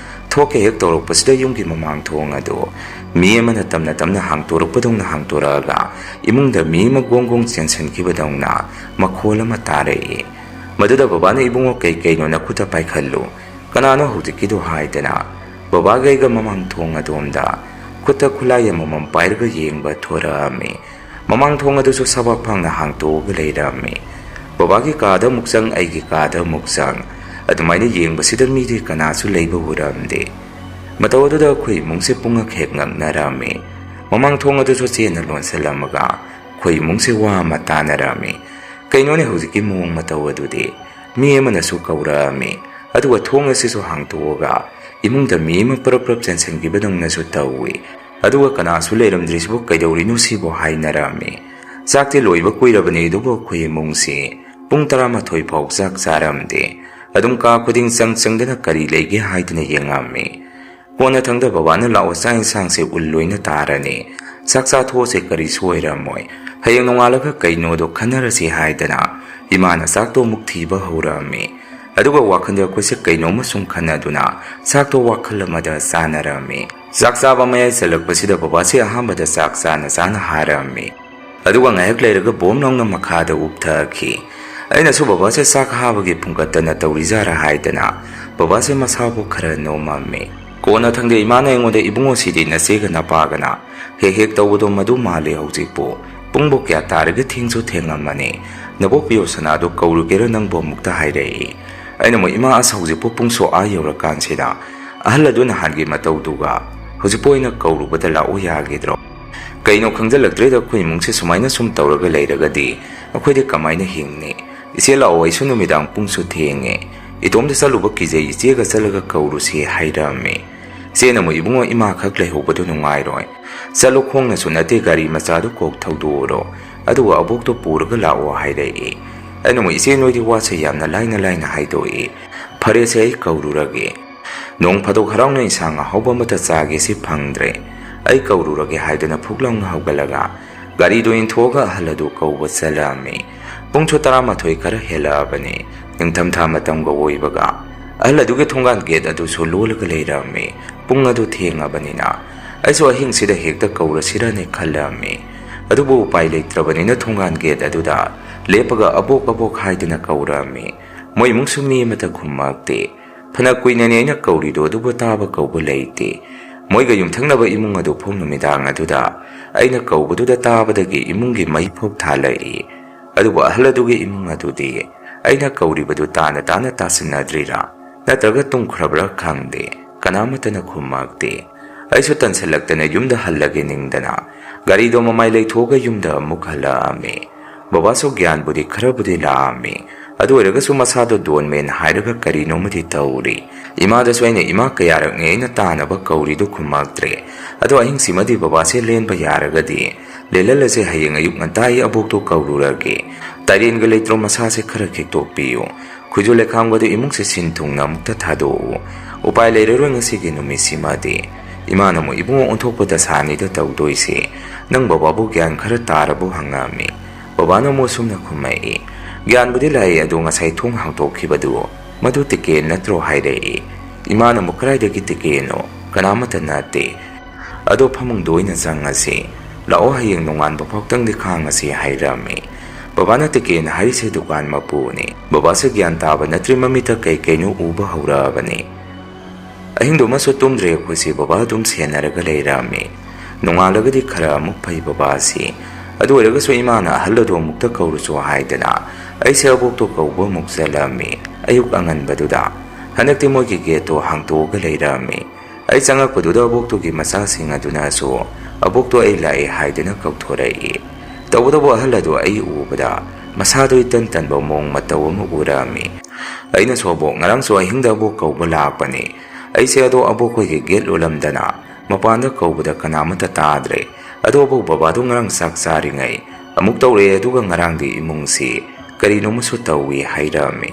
ꯊꯣꯛꯀꯦ ꯍꯦꯛ ꯇꯧꯔꯛꯄꯁꯤꯗ ꯌꯨꯝꯒꯤ ꯃꯃꯥꯡ ꯊꯣꯡ ꯑꯗꯨ ꯃꯤ ꯑꯃꯅ ꯇꯞꯅ ꯇꯞꯅ ꯍꯥꯡꯇꯣꯔꯛꯄꯗꯧꯅ ꯍꯥꯡꯇꯣꯔꯛꯑꯒ ꯏꯃꯨꯡꯗ ꯃꯤ ꯑꯃ ꯒꯣꯡ ꯒꯣꯡ ꯆꯦꯟꯁꯤꯟꯈꯤꯕꯗꯧꯅ ꯃꯈꯣꯜ ꯑꯃ ꯇꯥꯔꯛꯏ꯫ ꯃꯗꯨꯗ ꯕꯕꯥꯅ "ꯏꯕꯨꯡꯉꯣ, ꯀꯩ ꯀꯩꯅꯣ ꯅꯈꯨꯠꯇ ꯄꯥꯏꯈꯠꯂꯨ, ꯀꯅꯥꯅꯣ ꯍꯧꯖꯤꯛꯀꯤꯗꯣ?" ꯍꯥꯏꯗꯅ ꯕꯕꯥꯒ ꯑꯩꯒ ꯃꯃꯥꯡ ꯊꯣꯡ ꯑꯗꯣꯝꯗ ꯈꯨꯠꯇ ꯈꯨꯠꯂꯥꯏ ꯑꯃꯃꯝ ꯄꯥꯏꯔꯒ ꯌꯦꯡꯕ ꯊꯣꯔꯛꯑꯝꯃꯤ꯫ ꯃꯃꯥꯡ ꯊꯣꯡ ꯑꯗꯨꯁꯨ ꯁꯕꯥꯛ ꯐꯪꯅ ꯍꯥꯡꯇꯣꯛꯑꯒ ꯂꯩꯔꯝꯃꯤ꯫ ꯕꯕꯥꯒꯤ ꯀꯥꯗ ꯑꯃꯨꯛ ꯆꯪ, ꯑꯩꯒꯤ ꯀꯥꯗ ꯑꯃꯨꯛ ꯆꯪ, ꯑꯗꯨꯃꯥꯏꯅ ꯌꯦꯡꯕꯁꯤꯗ ꯃꯤꯗꯤ ꯀꯅꯥꯁꯨ ꯂꯩꯕ ꯎꯔꯝꯗꯦ꯫ ꯃꯇꯧ ꯑꯗꯨꯗ ꯑꯩꯈꯣꯏ ꯏꯃꯨꯡꯁꯦ ꯄꯨꯡꯉꯛ ꯍꯦꯛ ꯉꯛꯅꯔꯝꯃꯤ꯫ ꯃꯃꯥꯡ ꯊꯣꯡ ꯑꯗꯨꯁꯨ ꯆꯦꯟꯅ ꯂꯣꯟꯁꯤꯜꯂꯝꯃꯒ ꯑꯩꯈꯣꯏ ꯏꯃꯨꯡꯁꯦ ꯋꯥ ꯑꯃ ꯇꯥꯅꯔꯝꯃꯤ꯫ ꯀꯩꯅꯣꯅꯦ ꯍꯧꯖꯤꯛꯀꯤ ꯃꯑꯣꯡ ꯃꯇꯧ ꯑꯗꯨꯗꯤ? ꯃꯤ ꯑꯃꯅꯁꯨ ꯀꯧꯔꯛꯑꯝꯃꯤ, ꯑꯗꯨꯒ ꯊꯣꯡ ꯑꯁꯤꯁꯨ ꯍꯥꯡꯇꯣꯛꯑꯒ ꯏꯃꯨꯡꯗ ꯃꯤ ꯑꯃ ꯄ꯭ꯔꯞ ꯄ꯭ꯔꯞ ꯆꯦꯟꯁꯤꯟꯈꯤꯕꯗꯧꯅꯁꯨ ꯇꯧꯏ꯫ ꯑꯗꯨꯒ "ꯀꯅꯥꯁꯨ ꯂꯩꯔꯝꯗ꯭ꯔꯤꯁꯤꯕꯨ, ꯀꯩꯗꯧꯔꯤꯅꯣ ꯁꯤꯕꯨ?" ꯍꯥꯏꯅꯔꯝꯃꯤ꯫ ꯆꯥꯛꯇꯤ ꯂꯣꯏꯕ ꯀꯨꯏꯔꯕꯅꯤ, ꯑꯗꯨꯕꯨ ꯑꯩꯈꯣꯏ ꯏꯃꯨꯡꯁꯤ ꯄꯨꯡ ꯇꯔꯥꯃꯥꯊꯣꯏ ꯐꯥꯎ ꯆꯥꯛ ꯆꯥꯔꯝꯗꯦ꯫ ꯑꯗꯨꯝ ꯀꯥ ꯈꯨꯗꯤꯡ ꯆꯪ ꯆꯪꯗꯅ ꯀꯔꯤ ꯂꯩꯒꯦ ꯍꯥꯏꯗꯅ ꯌꯦꯡꯉꯝꯃꯤ꯫ ꯀꯣꯟꯅꯊꯪꯗ ꯕꯕꯥꯅ "ꯂꯥꯛꯑꯣ, ꯆꯥꯛ ꯏꯟꯁꯥꯡꯁꯦ ꯎꯜ ꯂꯣꯏꯅ ꯇꯥꯔꯅꯤ, ꯆꯥꯛ ꯆꯥꯊꯣꯛꯑꯁꯦ, ꯀꯔꯤꯁꯨ ꯑꯣꯏꯔꯝꯃꯣꯏ, ꯍꯌꯦꯡ ꯅꯣꯡꯉꯥꯜꯂꯒ ꯀꯩꯅꯣꯗꯣ ꯈꯟꯅꯔꯁꯤ" ꯍꯥꯏꯗꯅ ꯏꯃꯥꯅ ꯆꯥꯛꯇꯣ ꯑꯃꯨꯛ ꯊꯤꯕ ꯍꯧꯔꯛꯑꯝꯃꯤ꯫ ꯑꯗꯨꯒ ꯋꯥꯈꯜꯗ ꯑꯩꯈꯣꯏꯁꯦ ꯀꯩꯅꯣꯝꯃ ꯁꯨꯝ ꯈꯟꯅꯗꯨꯅ ꯆꯥꯛꯇꯣ ꯋꯥꯈꯜ ꯑꯃꯗ ꯆꯥꯅꯔꯝꯃꯤ꯫ ꯆꯥꯛ ꯆꯥꯕ ꯃꯌꯥꯏ ꯆꯜꯂꯛꯄꯁꯤꯗ ꯕꯕꯥꯁꯦ ꯑꯍꯥꯟꯕꯗ ꯆꯥꯛ ꯆꯥꯅ ꯆꯥꯅ ꯍꯥꯏꯔꯝꯃꯤ꯫ ꯑꯗꯨꯒ ꯉꯥꯏꯍꯥꯛ ꯂꯩꯔꯒ ꯕꯣꯝ ꯂꯥꯎꯅ ꯃꯈꯥꯗ ꯎꯞꯊꯈꯤ꯫ ꯑꯩꯅꯁꯨ ꯕꯕꯥꯁꯦ ꯆꯥꯛ ꯍꯥꯕꯒꯤ ꯐꯨꯡꯒꯠꯇꯅ ꯇꯧꯔꯤꯖꯥꯔꯥ ꯍꯥꯏꯗꯅ ꯕꯕꯥꯁꯦ ꯃꯁꯥꯕꯨ ꯈꯔ ꯅꯣꯝꯃꯝꯃꯤ꯫ ꯀꯣꯟꯅꯊꯪꯗ ꯏꯃꯥꯅ ꯑꯩꯉꯣꯟꯗ "ꯏꯕꯨꯡꯉꯣ, ꯁꯤꯗꯤ ꯅꯆꯦꯒ ꯅꯄꯥꯒꯅ ꯍꯦꯛ ꯍꯦꯛ ꯇꯧꯕꯗꯣ ꯃꯗꯨ ꯃꯥꯜꯂꯤ꯫ ꯍꯧꯖꯤꯛꯄꯨ ꯄꯨꯡꯕꯨ ꯀꯌꯥ ꯇꯥꯔꯒꯦ? ꯊꯦꯡꯁꯨ ꯊꯦꯡꯉꯝꯃꯅꯤ꯫ ꯅꯕꯣꯛ ꯄꯤꯌꯣꯁꯅꯥꯗꯣ ꯀꯧꯔꯨꯒꯦꯔ ꯅꯪꯕꯨ?" ꯑꯃꯨꯛꯇ ꯍꯥꯏꯔꯛꯏ꯫ ꯑꯩꯅ ꯑꯃꯨꯛ, "ꯏꯃꯥ, ꯑꯁ, ꯍꯧꯖꯤꯛꯄꯨ ꯄꯨꯡꯁꯨ ꯑꯥ ꯌꯧꯔꯀꯥꯟꯁꯤꯗ ꯑꯍꯜ ꯑꯗꯨ ꯅꯍꯥꯟꯒꯤ ꯃꯇꯧꯗꯨꯒ ꯍꯧꯖꯤꯛꯄꯨ ꯑꯩꯅ ꯀꯧꯔꯨꯕꯗ ꯂꯥꯛꯎ ꯌꯥꯈꯤꯗ꯭ꯔꯣ?" ꯀꯩꯅꯣ ꯈꯪꯖꯤꯜꯂꯛꯇ꯭ꯔꯦꯗ, ꯑꯩꯈꯣꯏ ꯏꯃꯨꯡꯁꯦ ꯁꯨꯃꯥꯏꯅ ꯁꯨꯝ ꯇꯧꯔꯒ ꯂꯩꯔꯒꯗꯤ ꯑꯩꯈꯣꯏꯗꯤ ꯀꯃꯥꯏꯅ ꯍꯤꯡꯅꯤ? "ꯏꯆꯦ ꯂꯥꯛꯑꯣ, ꯑꯩꯁꯨ ꯅꯨꯃꯤꯗꯥꯡ ꯄꯨꯡꯁꯨ ꯊꯦꯡꯉꯦ, ꯏꯇꯣꯝꯇ ꯆꯠꯂꯨꯕ ꯀꯤꯖꯩ, ꯏꯆꯦꯒ ꯆꯠꯂꯒ ꯀꯧꯔꯨꯁꯤ" ꯍꯥꯏꯔꯛꯑꯝꯃꯤ꯫ ꯏꯆꯦꯅ ꯑꯃꯨꯛ, "ꯏꯕꯨꯡꯉꯣ, ꯏꯃꯥ ꯈꯛ ꯂꯩꯍꯧꯕꯗꯣ ꯅꯨꯡꯉꯥꯏꯔꯣꯏ, ꯆꯠꯂꯣ, ꯈꯣꯡꯅꯁꯨ ꯅꯠꯇꯦ, ꯒꯥꯔꯤ ꯃꯆꯥꯗꯨ ꯀꯣꯛ ꯊꯧꯗꯣꯛꯎꯔꯣ, ꯑꯗꯨꯒ ꯑꯕꯣꯛꯇꯣ ꯄꯨꯔꯒ ꯂꯥꯛꯑꯣ" ꯍꯥꯏꯔꯛꯏ꯫ ꯑꯩꯅ ꯑꯃꯨꯛ, "ꯏꯆꯦ, ꯅꯣꯏꯗꯤ ꯋꯥꯁꯦ ꯌꯥꯝꯅ ꯂꯥꯏꯅ ꯂꯥꯏꯅ ꯍꯥꯏꯗꯣꯛꯏ꯫ ꯐꯔꯦꯁꯦ, ꯑꯩ ꯀꯧꯔꯨꯔꯒꯦ꯫ ꯅꯣꯡ ꯐꯥꯗꯣꯛ ꯍꯔꯥꯎꯅ ꯏꯟꯁꯥꯡ ꯑꯍꯥꯎꯕ ꯑꯃꯠꯇ ꯆꯥꯒꯦ ꯁꯤ ꯐꯪꯗ꯭ꯔꯦ꯫ ꯑꯩ ꯀꯧꯔꯨꯔꯒꯦ" ꯍꯥꯏꯗꯨꯅ ꯐꯨꯛ ꯂꯥꯎꯅ ꯍꯧꯒꯠꯂꯒ ꯒꯥꯔꯤꯗꯣ ꯏꯟꯊꯣꯛꯑꯒ ꯑꯍꯜ ꯑꯗꯨ ꯀꯧꯕ ꯆꯠꯂꯛꯑꯝꯃꯤ꯫ ꯄꯨꯡꯁꯨ ꯇꯔꯥꯃꯥꯊꯣꯏ ꯈꯔ ꯍꯦꯜꯂꯛꯑꯕꯅꯤ꯫ ꯅꯤꯡꯊꯝꯊꯥ ꯃꯇꯝꯒ ꯑꯣꯏꯕꯒ ꯑꯍꯜ ꯑꯗꯨꯒꯤ ꯊꯣꯡꯒꯥꯟ ꯒꯦꯠ ꯑꯗꯨꯁꯨ ꯂꯣꯜꯂꯒ ꯂꯩꯔꯝꯃꯤ꯫ ꯄꯨꯡ ꯑꯗꯨ ꯊꯦꯡꯉꯕꯅꯤꯅ ꯑꯩꯁꯨ ꯑꯍꯤꯡꯁꯤꯗ ꯍꯦꯛꯇ ꯀꯧꯔꯁꯤꯔꯅꯦ ꯈꯜꯂꯝꯃꯤ꯫ ꯑꯗꯨꯕꯨ ꯎꯄꯥꯏ ꯂꯩꯇ꯭ꯔꯕꯅꯤꯅ ꯊꯣꯡꯒꯥꯟ ꯒꯦꯠ ꯑꯗꯨꯗ ꯂꯦꯞꯄꯒ "ꯑꯕꯣꯛ, ꯑꯕꯣꯛ" ꯍꯥꯏꯗꯨꯅ ꯀꯧꯔꯝꯃꯤ꯫ ꯃꯣꯏ ꯏꯃꯨꯡꯁꯨ ꯃꯤ ꯑꯃꯠꯇ ꯈꯨꯝꯃꯛꯇꯦ꯫ ꯐꯅ ꯀꯨꯏꯅꯅꯦ ꯑꯩꯅ ꯀꯧꯔꯤꯗꯣ, ꯑꯗꯨꯕꯨ ꯇꯥꯕ ꯀꯧꯕ ꯂꯩꯇꯦ꯫ ꯃꯣꯏꯒ ꯌꯨꯝꯊꯪꯅꯕ ꯏꯃꯨꯡ ꯑꯗꯨ ꯐꯥꯎ ꯅꯨꯃꯤꯗꯥꯡ ꯑꯗꯨꯗ ꯑꯩꯅ ꯀꯧꯕꯗꯨꯗ ꯇꯥꯕꯗꯒꯤ ꯏꯃꯨꯡꯒꯤ ꯃꯩ ꯐꯥꯎ ꯊꯥꯜꯂꯛꯏ꯫ ꯑꯗꯨꯕꯨ ꯑꯍꯜ ꯑꯗꯨꯒꯤ ꯏꯃꯨꯡ ꯑꯗꯨꯗꯤ ꯑꯩꯅ ꯀꯧꯔꯤꯕꯗꯨ ꯇꯥꯅ ꯇꯥꯅ ꯇꯥꯁꯤꯟꯅꯗ꯭ꯔꯤꯔꯥ ꯅꯠꯇ꯭ꯔꯒ ꯇꯨꯝꯈ꯭ꯔꯕ꯭ꯔꯥ ꯈꯪꯗꯦ, ꯀꯅꯥꯃꯠꯇꯅ ꯈꯨꯝꯃꯛꯇꯦ꯫ ꯑꯩꯁꯨ ꯇꯟꯁꯤꯜꯂꯛꯇꯅ ꯌꯨꯝꯗ ꯍꯜꯂꯒꯦ ꯅꯤꯡꯗꯅ ꯒꯥꯔꯤꯗꯣ ꯃꯃꯥꯏ ꯂꯩꯊꯣꯛꯑꯒ ꯌꯨꯝꯗ ꯑꯃꯨꯛ ꯍꯜꯂꯛꯑꯝꯃꯤ꯫ ꯕꯕꯥꯁꯨ ꯒ꯭ꯌꯥꯟꯕꯨꯗꯤ ꯈꯔꯕꯨꯗꯤ ꯂꯥꯛꯑꯝꯃꯤ, ꯑꯗꯨ ꯑꯣꯏꯔꯒꯁꯨ ꯃꯁꯥꯗꯣ ꯗꯣꯟꯃꯦꯟ ꯍꯥꯏꯔꯒ ꯀꯔꯤꯅꯣꯃꯗꯤ ꯇꯧꯔꯤ꯫ ꯏꯃꯥꯗꯁꯨ ꯑꯩꯅ, "ꯏꯃꯥ, ꯀꯌꯥꯔꯛꯅꯤ ꯑꯩꯅ ꯇꯥꯅꯕ ꯀꯧꯔꯤꯗꯨ?" ꯈꯨꯝꯃꯛꯇ꯭ꯔꯦ꯫ ꯑꯗꯣ ꯑꯍꯤꯡꯁꯤꯃꯗꯤ ꯕꯕꯥꯁꯦ ꯂꯦꯟꯕ ꯌꯥꯔꯒꯗꯤ ꯂꯦꯜꯍꯜꯂꯁꯦ, ꯍꯌꯦꯡ ꯑꯌꯨꯛ ꯉꯟꯇꯥ ꯑꯩ ꯑꯕꯣꯛꯇꯣ ꯀꯧꯔꯨꯔꯒꯦ꯫ ꯇꯥꯏꯔꯦꯟꯒ ꯂꯩꯇ꯭ꯔꯣ, ꯃꯁꯥꯁꯦ ꯈꯔ ꯈꯤꯛꯇꯣꯛꯄꯤꯌꯨ꯫ ꯈꯨꯖꯨ ꯂꯩꯈꯥꯝꯒꯗꯨ ꯏꯃꯨꯡꯁꯦ ꯁꯤꯟ ꯊꯨꯡꯅ ꯑꯃꯨꯛꯇ ꯊꯥꯗꯣꯛꯎ꯫ ꯎꯄꯥꯏ ꯂꯩꯔꯔꯣꯏ ꯉꯁꯤꯒꯤ ꯅꯨꯃꯤꯠꯁꯤꯃꯗꯤ꯫ ꯏꯃꯥꯅ ꯑꯃꯨꯛ, "ꯏꯕꯨꯡꯉꯣ, ꯑꯣꯟꯊꯣꯛꯄ ꯗꯁꯥꯅꯤꯗ ꯇꯧꯗꯣꯏꯁꯦ꯫ ꯅꯪ ꯕꯕꯥꯕꯨ ꯒ꯭ꯌꯥꯟ ꯈꯔ ꯇꯥꯔꯕꯣ?" ꯍꯪꯉꯛꯑꯝꯃꯤ꯫ ꯕꯕꯥꯅ ꯑꯃꯨꯛ ꯑꯁꯨꯝꯅ ꯈꯨꯝꯃꯛꯏ, "ꯒ꯭ꯌꯥꯟꯕꯨꯗꯤ ꯂꯥꯛꯏ, ꯑꯗꯣ ꯉꯁꯥꯏ ꯊꯣꯡ ꯍꯥꯡꯗꯣꯛꯈꯤꯕꯗꯨ ꯃꯗꯨ ꯇꯤꯀꯦꯟ ꯅꯠꯇ꯭ꯔꯣ?" ꯍꯥꯏꯔꯛꯏ꯫ ꯏꯃꯥꯅ ꯑꯃꯨꯛ, "ꯀꯗꯥꯏꯗꯒꯤ ꯇꯤꯀꯦꯟꯅꯣ? ꯀꯅꯥꯃꯠꯇ ꯅꯠꯇꯦ꯫ ꯑꯗꯣ ꯐꯃꯨꯡꯗ ꯑꯣꯏꯅ ꯆꯪꯉꯁꯤ꯫ ꯂꯥꯛꯑꯣ, ꯍꯌꯦꯡ ꯅꯣꯡꯉꯥꯟꯕ ꯐꯥꯎꯇꯪꯗꯤ ꯈꯥꯡꯉꯁꯤ" ꯍꯥꯏꯔꯝꯃꯤ꯫ ꯕꯕꯥꯅ ꯇꯤꯀꯦꯟ ꯍꯥꯏꯔꯤꯁꯦ ꯗꯨꯀꯥꯟ ꯃꯄꯨꯅꯤ꯫ ꯕꯕꯥꯁꯦ ꯒ꯭ꯌꯥꯟ ꯇꯥꯕ ꯅꯠꯇ꯭ꯔꯤ, ꯃꯃꯤꯠꯇ ꯀꯩ ꯀꯩꯅꯣ ꯎꯕ ꯍꯧꯔꯛꯑꯕꯅꯤ꯫ ꯑꯍꯤꯡꯗꯨꯃꯁꯨ ꯇꯨꯝꯗ꯭ꯔꯦ ꯑꯩꯈꯣꯏꯁꯦ, ꯕꯕꯥ ꯑꯗꯨꯝ ꯁꯦꯟꯅꯔꯒ ꯂꯩꯔꯝꯃꯤ꯫ ꯅꯣꯡꯉꯥꯜꯂꯒꯗꯤ ꯈꯔ ꯑꯃꯨꯛ ꯐꯩ ꯕꯕꯥꯁꯤ꯫ ꯑꯗꯨ ꯑꯣꯏꯔꯒꯁꯨ ꯏꯃꯥꯅ ꯑꯍꯜ ꯑꯗꯨ ꯑꯃꯨꯛꯇ ꯀꯧꯔꯨꯆꯣ ꯍꯥꯏꯗꯅ ꯑꯩꯁꯦ ꯑꯕꯣꯛꯇꯣ ꯀꯧꯕ ꯑꯃꯨꯛ ꯆꯠꯂꯝꯃꯤ꯫ ꯑꯌꯨꯛ ꯑꯉꯟꯕꯗꯨꯗ꯫ ꯍꯟꯗꯛꯇꯤ ꯃꯣꯏꯒꯤ ꯒꯦꯠꯇꯣ ꯍꯥꯡꯇꯣꯛꯑꯒ ꯂꯩꯔꯝꯃꯤ꯫ ꯑꯩ ꯆꯪꯉꯛꯄꯗꯨꯗ ꯑꯕꯣꯛꯇꯨꯒꯤ ꯃꯆꯥꯁꯤꯡ ꯑꯗꯨꯅꯁꯨ ꯑꯕꯣꯛꯇꯣ ꯑꯩ ꯂꯥꯛꯑꯦ ꯍꯥꯏꯗꯨꯅ ꯀꯧꯊꯣꯔꯛꯏ꯫ ꯇꯧꯕꯇꯕꯨ ꯑꯍꯜ ꯑꯗꯨ ꯑꯩ ꯎꯕꯗ ꯃꯁꯥꯗꯣ ꯏꯇꯟ ꯇꯟꯕ ꯃꯑꯣꯡ ꯃꯇꯧ ꯑꯃ ꯎꯔꯛꯑꯝꯃꯤ꯫ ꯑꯩꯅꯁꯨ, "ꯑꯕꯣꯛ, ꯉꯔꯥꯡꯁꯨ ꯑꯍꯤꯡꯗ ꯑꯕꯣꯛ ꯀꯧꯕ ꯂꯥꯛꯄꯅꯤ꯫ ꯑꯩꯁꯦ ꯑꯗꯣ ꯑꯕꯣꯛ ꯈꯣꯏꯒꯤ ꯒꯦꯠ ꯂꯣꯜꯂꯝꯗꯅ ꯃꯄꯥꯟꯗ ꯀꯧꯕꯗ ꯀꯅꯥꯃꯠꯇ ꯇꯥꯗ꯭ꯔꯦ꯫ ꯑꯗꯣ ꯑꯕꯣꯛ, ꯕꯕꯥꯗꯣ ꯉꯔꯥꯡ ꯆꯥꯛ ꯆꯥꯔꯤꯉꯩ ꯑꯃꯨꯛ ꯇꯧꯔꯛꯑꯦ, ꯑꯗꯨꯒ ꯉꯔꯥꯡꯗꯤ ꯏꯃꯨꯡꯁꯤ ꯀꯔꯤꯅꯣꯃꯁꯨ ꯇꯧꯏ" ꯍꯥꯏꯔꯛꯑꯝꯃꯤ꯫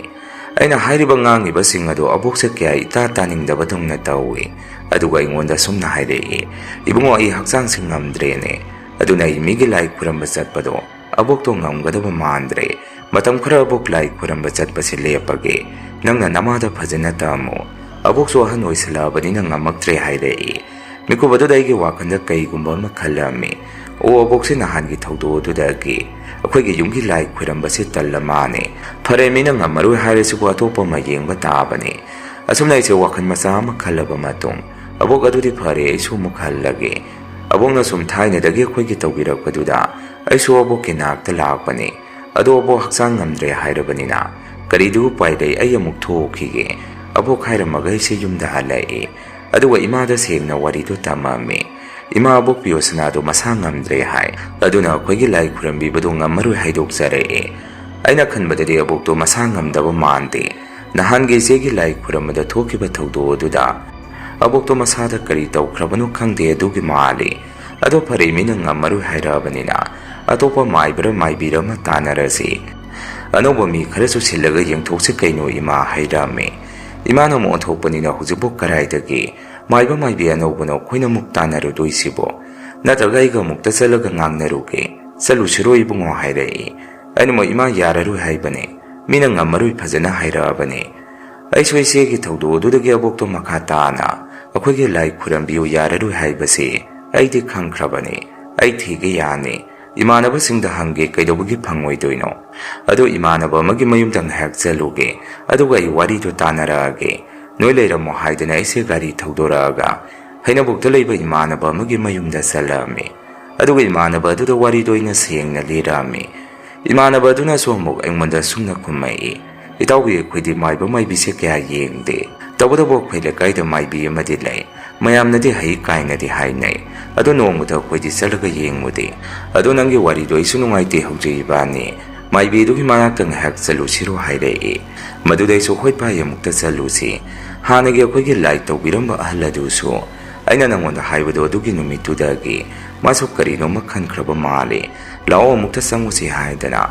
ꯑꯩꯅ ꯍꯥꯏꯔꯤꯕ ꯉꯥꯡꯉꯤꯕꯁꯤꯡ ꯑꯗꯣ ꯑꯕꯣꯛꯁꯦ ꯀꯌꯥ ꯏꯇꯥ ꯇꯥꯅꯤꯡꯗꯕꯗꯧꯅ ꯇꯧꯏ꯫ ꯑꯗꯨꯒ ꯑꯩꯉꯣꯟꯗ ꯁꯨꯝꯅ ꯍꯥꯏꯔꯛꯏ, "ꯏꯕꯨꯡꯉꯣ, ꯑꯩ ꯍꯛꯆꯥꯡꯁꯦ ꯉꯝꯗ꯭ꯔꯦꯅꯦ꯫ ꯑꯗꯨꯅ ꯑꯩ ꯃꯤꯒꯤ ꯂꯥꯏ ꯈꯨꯔꯝꯕ ꯆꯠꯄꯗꯣ ꯑꯕꯣꯛꯇꯣ ꯉꯝꯒꯗꯕ ꯃꯥꯟꯗ꯭ꯔꯦ꯫ ꯃꯇꯝ ꯈꯔ ꯑꯕꯣꯛ ꯂꯥꯏ ꯈꯨꯔꯝꯕ ꯆꯠꯄꯁꯦ ꯂꯦꯞꯄꯒꯦ꯫ ꯅꯪꯅ ꯅꯃꯥꯗ ꯐꯖꯅ ꯇꯝꯃꯨ꯫ ꯑꯕꯣꯛꯁꯨ ꯑꯍꯟ ꯑꯣꯏꯁꯜꯂꯛꯑꯕꯅꯤꯅ ꯉꯝꯃꯛꯇ꯭ꯔꯦ" ꯍꯥꯏꯔꯛꯏ꯫ ꯃꯤꯀꯨꯞ ꯑꯗꯨꯗ ꯑꯩꯒꯤ ꯋꯥꯈꯜꯗ ꯀꯩꯒꯨꯝꯕ ꯑꯃ ꯈꯜꯂꯝꯃꯤ꯫ "ꯑꯣ, ꯑꯕꯣꯛꯁꯦ ꯅꯍꯥꯟꯒꯤ ꯊꯧꯗꯣꯛ ꯑꯗꯨꯗꯒꯤ ꯑꯩꯈꯣꯏꯒꯤ ꯌꯨꯝꯒꯤ ꯂꯥꯏ ꯈꯨꯔꯝꯕꯁꯦ ꯇꯜꯂ ꯃꯥꯅꯦ꯫ ꯐꯔꯦ, ꯃꯤꯅ ꯉꯝꯃꯔꯣꯏ ꯍꯥꯏꯔꯁꯤꯕꯨ ꯑꯇꯣꯞꯄ ꯑꯃ ꯌꯦꯡꯕ ꯇꯥꯕꯅꯦ"꯫ ꯑꯁꯨꯝꯅ ꯑꯩꯁꯦ ꯋꯥꯈꯜ ꯃꯆꯥ ꯑꯃ ꯈꯜꯂꯕ ꯃꯇꯨꯡ, "ꯑꯕꯣꯛ, ꯑꯗꯨꯗꯤ ꯐꯔꯦ, ꯑꯩꯁꯨ ꯑꯃꯨꯛ ꯍꯜꯂꯒꯦ꯫ ꯑꯕꯣꯛꯅ ꯁꯨꯝ ꯊꯥꯏꯅꯗꯒꯤ ꯑꯩꯈꯣꯏꯒꯤ ꯇꯧꯕꯤꯔꯛꯄꯗꯨꯗ ꯑꯩꯁꯨ ꯑꯕꯣꯛꯀꯤ ꯅꯥꯛꯇ ꯂꯥꯛꯄꯅꯦ꯫ ꯑꯗꯣ ꯑꯕꯣꯛ ꯍꯛꯆꯥꯡ ꯉꯝꯗ꯭ꯔꯦ ꯍꯥꯏꯔꯕꯅꯤꯅ ꯀꯔꯤꯗꯤ ꯎꯄꯥꯏ ꯂꯩ, ꯑꯩ ꯑꯃꯨꯛ ꯊꯣꯛꯈꯤꯒꯦ"꯫ ꯑꯕꯣꯛ ꯍꯥꯏꯔꯝꯃꯒ ꯑꯩꯁꯦ ꯌꯨꯝꯗ ꯍꯜꯂꯛꯏ꯫ ꯑꯗꯨꯒ ꯏꯃꯥꯗ ꯁꯦꯡꯅ ꯋꯥꯔꯤꯗꯨ ꯇꯝꯃꯝꯃꯤ꯫ ꯏꯃꯥ, ꯑꯕꯣꯛ ꯄꯤꯌꯣꯁꯅꯥꯗꯣ ꯃꯁꯥ ꯉꯝꯗ꯭ꯔꯦ ꯍꯥꯏ, ꯑꯗꯨꯅ ꯑꯩꯈꯣꯏꯒꯤ ꯂꯥꯏ ꯈꯨꯔꯝꯕꯤꯕꯗꯣ ꯉꯝꯃꯔꯣꯏ ꯍꯥꯏꯗꯣꯛꯆꯔꯛꯑꯦ꯫ ꯑꯩꯅ ꯈꯟꯕꯗꯗꯤ ꯑꯕꯣꯛꯇꯣ ꯃꯁꯥ ꯉꯝꯗꯕ ꯃꯥꯟꯗꯦ꯫ ꯅꯍꯥꯟꯒꯤ ꯏꯆꯦꯒꯤ ꯂꯥꯏ ꯈꯨꯔꯝꯕꯗ ꯊꯣꯛꯈꯤꯕ ꯊꯧꯗꯣꯛ ꯑꯗꯨꯗ ꯑꯕꯣꯛꯇꯣ ꯃꯁꯥꯗ ꯀꯔꯤ ꯇꯧꯈ꯭ꯔꯕꯅꯣ ꯈꯪꯗꯦ, ꯑꯗꯨꯒꯤ ꯃꯥꯜꯂꯤ꯫ ꯑꯗꯣ ꯐꯔꯦ, ꯃꯤꯅ ꯉꯝꯃꯔꯣꯏ ꯍꯥꯏꯔꯛꯑꯕꯅꯤꯅ ꯑꯇꯣꯞꯄ ꯃꯥꯏꯕꯔ ꯃꯥꯏꯕꯤꯔ ꯑꯃ ꯇꯥꯟꯅꯔꯁꯤ꯫ "ꯑꯅꯧꯕ ꯃꯤ ꯈꯔꯁꯨ ꯁꯤꯜꯂꯒ ꯌꯦꯡꯊꯣꯛꯁꯤ ꯀꯩꯅꯣ, ꯏꯃꯥ", ꯍꯥꯏꯔꯛꯑꯝꯃꯤ꯫ ꯏꯃꯥꯅ ꯑꯃꯨꯛ ꯑꯣꯟꯊꯣꯛꯄꯅꯤꯅ, "ꯍꯧꯖꯤꯛꯄꯨ ꯀꯔꯥꯏꯗꯒꯤ ꯃꯥꯏꯕ ꯃꯥꯏꯕꯤ ꯑꯅꯧꯕꯅꯣ ꯑꯩꯈꯣꯏꯅ ꯑꯃꯨꯛ ꯇꯥꯟꯅꯔꯨꯗꯣꯏꯁꯤꯕꯣ? ꯅꯠꯇ꯭ꯔꯒ ꯑꯩꯒ ꯑꯃꯨꯛꯇ ꯆꯠꯂꯒ ꯉꯥꯡꯅꯔꯨꯒꯦ?" "ꯆꯠꯂꯨꯁꯤꯔꯣ ꯏꯕꯨꯡꯉꯣ?" ꯍꯥꯏꯔꯛꯏ꯫ ꯑꯩꯅ ꯑꯃꯨꯛ, "ꯏꯃꯥ, ꯌꯥꯔꯔꯣꯏ ꯍꯥꯏꯕꯅꯦ, ꯃꯤꯅ ꯉꯝꯃꯔꯣꯏ ꯐꯖꯅ ꯍꯥꯏꯔꯛꯑꯕꯅꯦ꯫ ꯑꯩꯁꯨ ꯏꯆꯦꯒꯤ ꯊꯧꯗꯣꯛ ꯑꯗꯨꯗꯒꯤ ꯑꯕꯣꯛꯇꯣ ꯃꯈꯥ ꯇꯥꯅ ꯑꯩꯈꯣꯏꯒꯤ ꯂꯥꯏ ꯈꯨꯔꯝꯕꯤꯌꯨ ꯌꯥꯔꯔꯣꯏ ꯍꯥꯏꯕꯁꯤ ꯑꯩꯗꯤ ꯈꯪꯈ꯭ꯔꯕꯅꯤ꯫ ꯑꯩ ꯊꯤꯒꯦ ꯌꯥꯅꯤ꯫ ꯏꯃꯥꯟꯅꯕꯁꯤꯡꯗ ꯍꯪꯒꯦ, ꯀꯩꯗꯧꯕꯒꯤ ꯐꯪꯉꯣꯏꯗꯣꯏꯅꯣ? ꯑꯗꯨ ꯏꯃꯥꯟꯅꯕ ꯑꯃꯒꯤ ꯃꯌꯨꯝꯗ ꯉꯥꯏꯍꯥꯛ ꯆꯠꯂꯨꯒꯦ, ꯑꯗꯨꯒ ꯑꯩ ꯋꯥꯔꯤꯗꯣ ꯇꯥꯟꯅꯔꯛꯑꯒꯦ꯫ ꯅꯣꯏ ꯂꯩꯔꯝꯃꯣ" ꯍꯥꯏꯗꯅ ꯑꯩꯁꯦ ꯒꯥꯔꯤ ꯊꯧꯗꯣꯔꯛꯑꯒ ꯍꯩꯅꯧꯕꯣꯛꯇ ꯂꯩꯕ ꯏꯃꯥꯟꯅꯕ ꯑꯃꯒꯤ ꯃꯌꯨꯝꯗ ꯆꯠꯂꯛꯑꯝꯃꯤ꯫ ꯑꯗꯨꯒ ꯏꯃꯥꯟꯅꯕ ꯑꯗꯨꯗ ꯋꯥꯔꯤꯗꯣ ꯑꯩꯅ ꯁꯦꯡꯅ ꯂꯤꯔꯛꯑꯝꯃꯤ꯫ ꯏꯃꯥꯟꯅꯕ ꯑꯗꯨꯅꯁꯨ ꯑꯃꯨꯛ ꯑꯩꯉꯣꯟꯗ ꯁꯨꯝꯅ ꯈꯨꯝꯃꯛꯏ, "ꯏꯇꯥꯎꯕꯤ, ꯑꯩꯈꯣꯏꯗꯤ ꯃꯥꯏꯕ ꯃꯥꯏꯕꯤꯁꯦ ꯀꯌꯥ ꯌꯦꯡꯗꯦ꯫ ꯇꯧꯕꯇꯕꯨ ꯑꯩꯈꯣꯏ ꯂꯩꯀꯥꯏꯗ ꯃꯥꯏꯕꯤ ꯑꯃꯗꯤ ꯂꯩ꯫ ꯃꯌꯥꯝꯅꯗꯤ ꯍꯩ ꯀꯥꯏꯅꯗꯤ ꯍꯥꯏꯅꯩ꯫ ꯑꯗꯣ ꯅꯣꯡꯃꯇ ꯑꯩꯈꯣꯏꯗꯤ ꯆꯠꯂꯒ ꯌꯦꯡꯉꯨꯗꯦ꯫ ꯑꯗꯣ ꯅꯪꯒꯤ ꯋꯥꯔꯤꯗꯣ ꯑꯩꯁꯨ ꯅꯨꯡꯉꯥꯏꯇꯦ, ꯍꯧꯖꯤꯛ ꯏꯕꯥꯅꯤ ꯃꯥꯏꯕꯤꯗꯨꯒꯤ ꯃꯅꯥꯛꯇ ꯉꯥꯏꯍꯥꯛ ꯆꯠꯂꯨꯁꯤꯔꯣ?" ꯍꯥꯏꯔꯛꯏ꯫ ꯃꯗꯨꯗ ꯑꯩꯁꯨ, "ꯍꯣꯏ ꯚꯥꯏ, ꯑꯃꯨꯛꯇ ꯆꯠꯂꯨꯁꯤ꯫ ꯍꯥꯟꯅꯒꯤ ꯑꯩꯈꯣꯏꯒꯤ ꯂꯥꯏ ꯇꯧꯕꯤꯔꯝꯕ ꯑꯍꯜ ꯑꯗꯨꯁꯨ ꯑꯩꯅ ꯅꯪꯉꯣꯟꯗ ꯍꯥꯏꯕꯗꯣ ꯑꯗꯨꯒꯤ ꯅꯨꯃꯤꯠꯇꯨꯗꯒꯤ ꯃꯥꯁꯨ ꯀꯔꯤꯅꯣꯃ ꯈꯟꯈ꯭ꯔꯕ ꯃꯥꯜꯂꯤ꯫ ꯂꯥꯛꯑꯣ, ꯑꯃꯨꯛꯇ ꯆꯪꯉꯨꯁꯤ" ꯍꯥꯏꯗꯅ